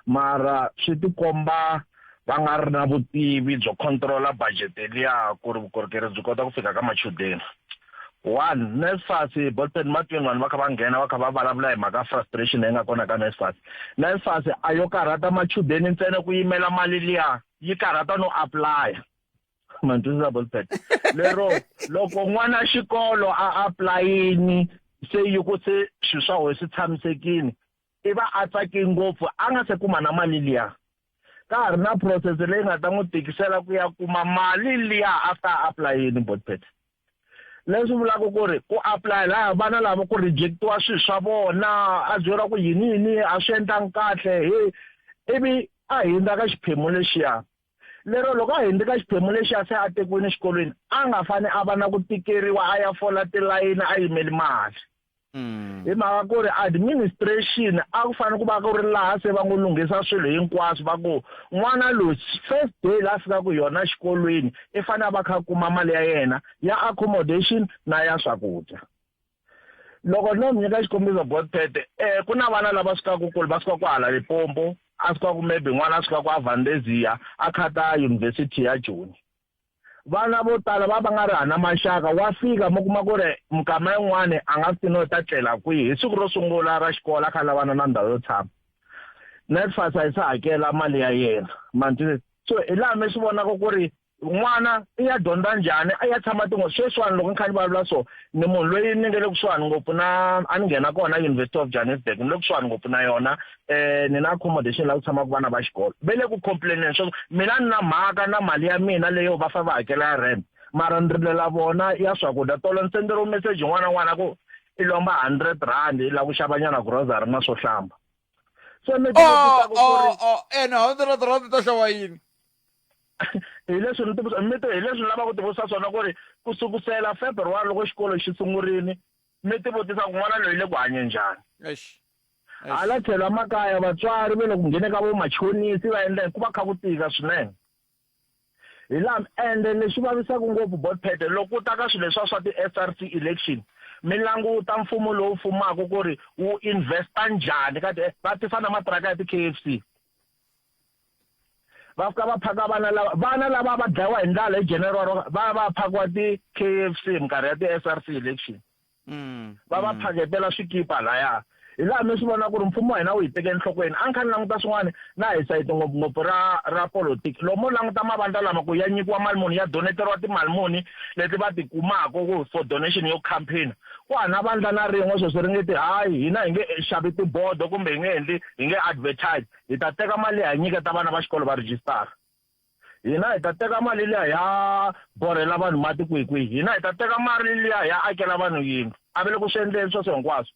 mara swi tikomba va nga ri na vutivi byo controla budget liya ku ri vukorhokeri byi kota ku fika ka machudeni. One, NSFAS, Botpete, matweni vanhu va kha va nghena va kha va vulavula hi mhaka frustration leyi nga kona ka NSFAS. NSFAS a yo karhata machudeni ntsena ku yimela mali liya, yi karhata no apply. Ma twisisa, Botpete? Lero loko n'wana xikolo a apply-ini, se yi ku se swilo swa wena swi tshamisekile, i va a tsake ngopfu a nga se kuma na mali liya. Ka ha ri na process leyi nga ta n'wi tikisela ku ya kuma mali liya after a apply-ini, Botpete. Leswi vulaka ku ri ku apply laha vana lava ku rejectiwa swilo swa vona, a byeriwa ku yini yini a swi endlangi kahle, he ivi a hindza ka xiphemu lexiya. Lero loko a hindzi ka xiphemu lexiya se a tekiwile exikolweni, a nga fani a va na ku tikeriwa a ya fola tilayini a yimeli mali. Hi mhaka ku ri administration a ku fanele ku va ku ri laha se va ngo lunghisa swilo hinkwaswo, va ku n'wana loyi first day laha fikaka hi yona exikolweni i fanele a va kha a kuma mali ya yena ya accommodation na ya swakudya. Loko no mi nyika xikombiso, Botpete, ku na vana lava sukaka kule, va sukaka hala Limpopo, a sukaka maybe n'wana a sukaka a Vandezia a khata University ya Joni. Vana vo tala va va nga ri hana maxaka, wa fika mi kuma ku ri minkama yin'wani a nga swi tivi no ta tlela kwihi hi siku ro sungula ra xikolo, a kha a lavana na ndhawu yo tshama. NSFAS a yi se hakela mali ya yena, ma ni twisisa? So hi laha mi swi vonaka ku ri n'wana i ya dyondza njhani, a ya tshama tin'we. Sweswiwani loko ni kha ni vulavula so, ni munhu loyi ni nga le kusuhani ngopfu na a ni nghena kona University of Johannesburg, ni le kusuhani ngopfu na yona, ni na accommodation laha ku tshamaka vana va xikolo. Va le ku complain-eni sweswo, mina ni na mhaka na mali ya mina leyo va fanele va hakela ya rent, mara ni rilela vona ya swakudya. Tolo ni senderiwe message n'wana n'wana ku i lomba hundred rand i lava ku xava nyana grocery na swo hlamba. Se mi Oh, oh, oh, ene R100 ta xava yini? Hi leswi ni tivutisa mi hi leswi ni lavaka ku tivutisa swona ku ri ku sukusela February loko xikolo xi sungurile mi tivutisa ku n'wana loyi le ku hanyeni njhani. Hala tlhelo a makaya vatswari ve le ku nghene ka vo machonisi va endla ku va kha ku tika swinene. Hi laha ende lexi vavisaka ngopfu Botpete loko ku ta ka swilo leswiya swa ti-S_R_C election mi languta mfumo lowu fumaka ku ri wu invest-a njhani ka ti va tisa na matiraka ya ti-K_F_C va fika va phaka vana lava vana lava va dlayiwa hi ndlala hi January va ya va ya phakiwa ti-K_F_C minkarhi ya ti-S_R_C election. Va va phaketela swikipa laya. Hi laha mi swi vona ku ri mfumo wa hina wu hi teke enhlokweni. A ni kha ni languta swin'wana na hi sayiti ngopfungopfu ra ra politiki. Loko mo languta mavandla lama ku ya nyikiwa mali muni, ya doneteriwa timali muni leti va ti kumaka ku for donation yo campaign-a, ku hava na vandla na rin'we sweswi ri nge ti hayi hina hi nge xavi tibodo kumbe hi nge endli hi nge advertise, hi ta teka mali liya hi nyiketa vana va xikolo va rejistara. Hina hi ta teka mali liya hi ya borhela vanhu mati kwihi kwihi. Hina hi ta teka mali liya hi ya akela vanhu yindlu. A va le ku swi endleni sweswo hinkwaswo.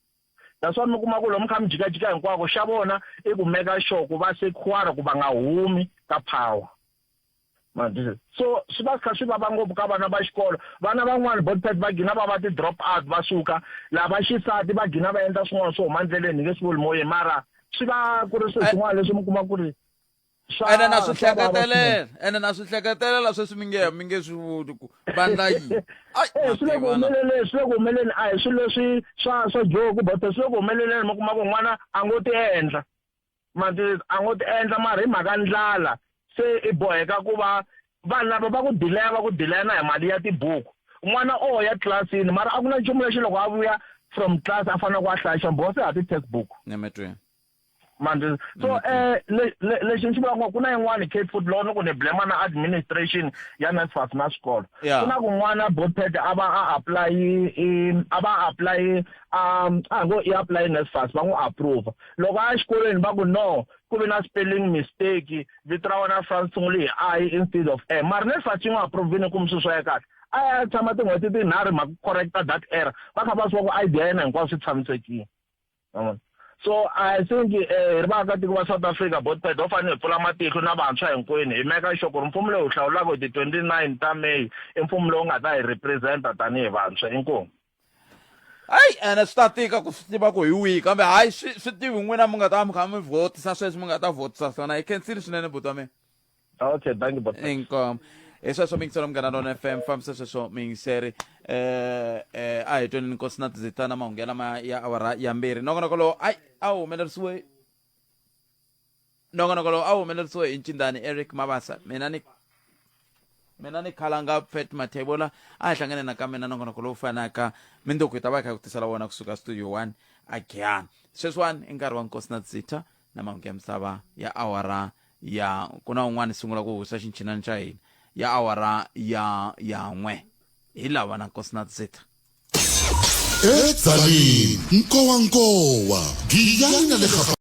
That's why mi kuma ku lomu kha mi jikajika hinkwako xa vona i ku meka sure ku va secure ku va nga humi ka power. Ma twisisa? So swi va swi kha swi vava ngopfu ka vana va xikolo. Vana van'wani botpet va gina va va ti-drop out va suka. Lava xisati va gina va endla swin'wana swo huma ndleleni hi nge swi vuli moyeni mara swi va ku ri swilo swin'wana leswi mi kuma ku ri swa ene na swi swa vava hleketelela ene na swi hleketelela sweswi mi nge mi nge swi vuli ku vandla yini Ai, Eh, swi le ku mativana. humeleleni swi le ku humeleleni a hi swilo leswi swa swa joku but swi le ku humeleleni mi kuma ku n'wana a ngo ti endla ma twisisa a ngo ti endla mara hi mhaka ndlala se i boheka ku va vanhu lava va ku dilaya va ku dilaya na hi mali ya tibuku n'wana o ya tlilasini mara a ku na nchumu lexi loko a vuya from class a fanele ku a hlaya xona because ha ti-textbook Nyametweni. Manje so eh lexi ni xi vulaka ku na yin'wani Cape Food law ni ku ni blame na administration ya NSFAS na swikolo. Ku na kun'wana Botpet a va a apply a va apply a a ngo i apply NSFAS va n'wi approve. Loko a ya xikolweni va ku no ku ve na spelling mistake vito ra wena ri fanele ri sungule hi I instead of E. Mara NSFAS yi n'wi approve-ini ku swilo swa ya kahle. A ya tshama tin'hweti tinharhu mhaka ku correct-a that error va kha va swi vona ku ID ya yena hinkwaswo swi tshamisekile. Mavona? So I think eh, hi ri vaakatiko va South Africa Botpet ho fanele hi pfula matihlo na vantshwa hinkwenu hi meka sure ku ri mfumo lowu hi hlawulaka hi ti 29 ta May i mfumo lowu nga ta hi represent-a tanihi vantshwa. Inkomu. Hayi ene swi ta tika ku swi tiva ku hi wihi kambe hayi swi swi tivi n'wina mi nga ta mi kha mi vhotisa sweswi mi nga ta vhotisa swona hi khensile swinene buti wa mina. Okay, thank you, Botpet. Inkomu. Hi sweswo miyingiselo munghana lona FM fambisa sweswo miyingiseri eh eh a hi tweni nkosi na tizitana mahungu lama ya awara ya mbirhi nongonoko lowu ai a wu humelerisiwe nongonoko lowu a wu humelerisiwe hi ncindani Eric Mabasa mina ni mina ni khalanga Pet Mathebula a hi hlangane nakambe na nongonoko lowu fanaka mindzuku hi ta va hi kha hi ku tisela wona kusuka studio 1 again sweswiwani i nkarhi wa nkosi na tizitha na mahungu ya misava ya awara ya ku na un'wana sungula ku husa xinchinani xa hina ya awara ya ya n'we hi lava na nkosi na zitha edzaleni nkowankowa giyani na le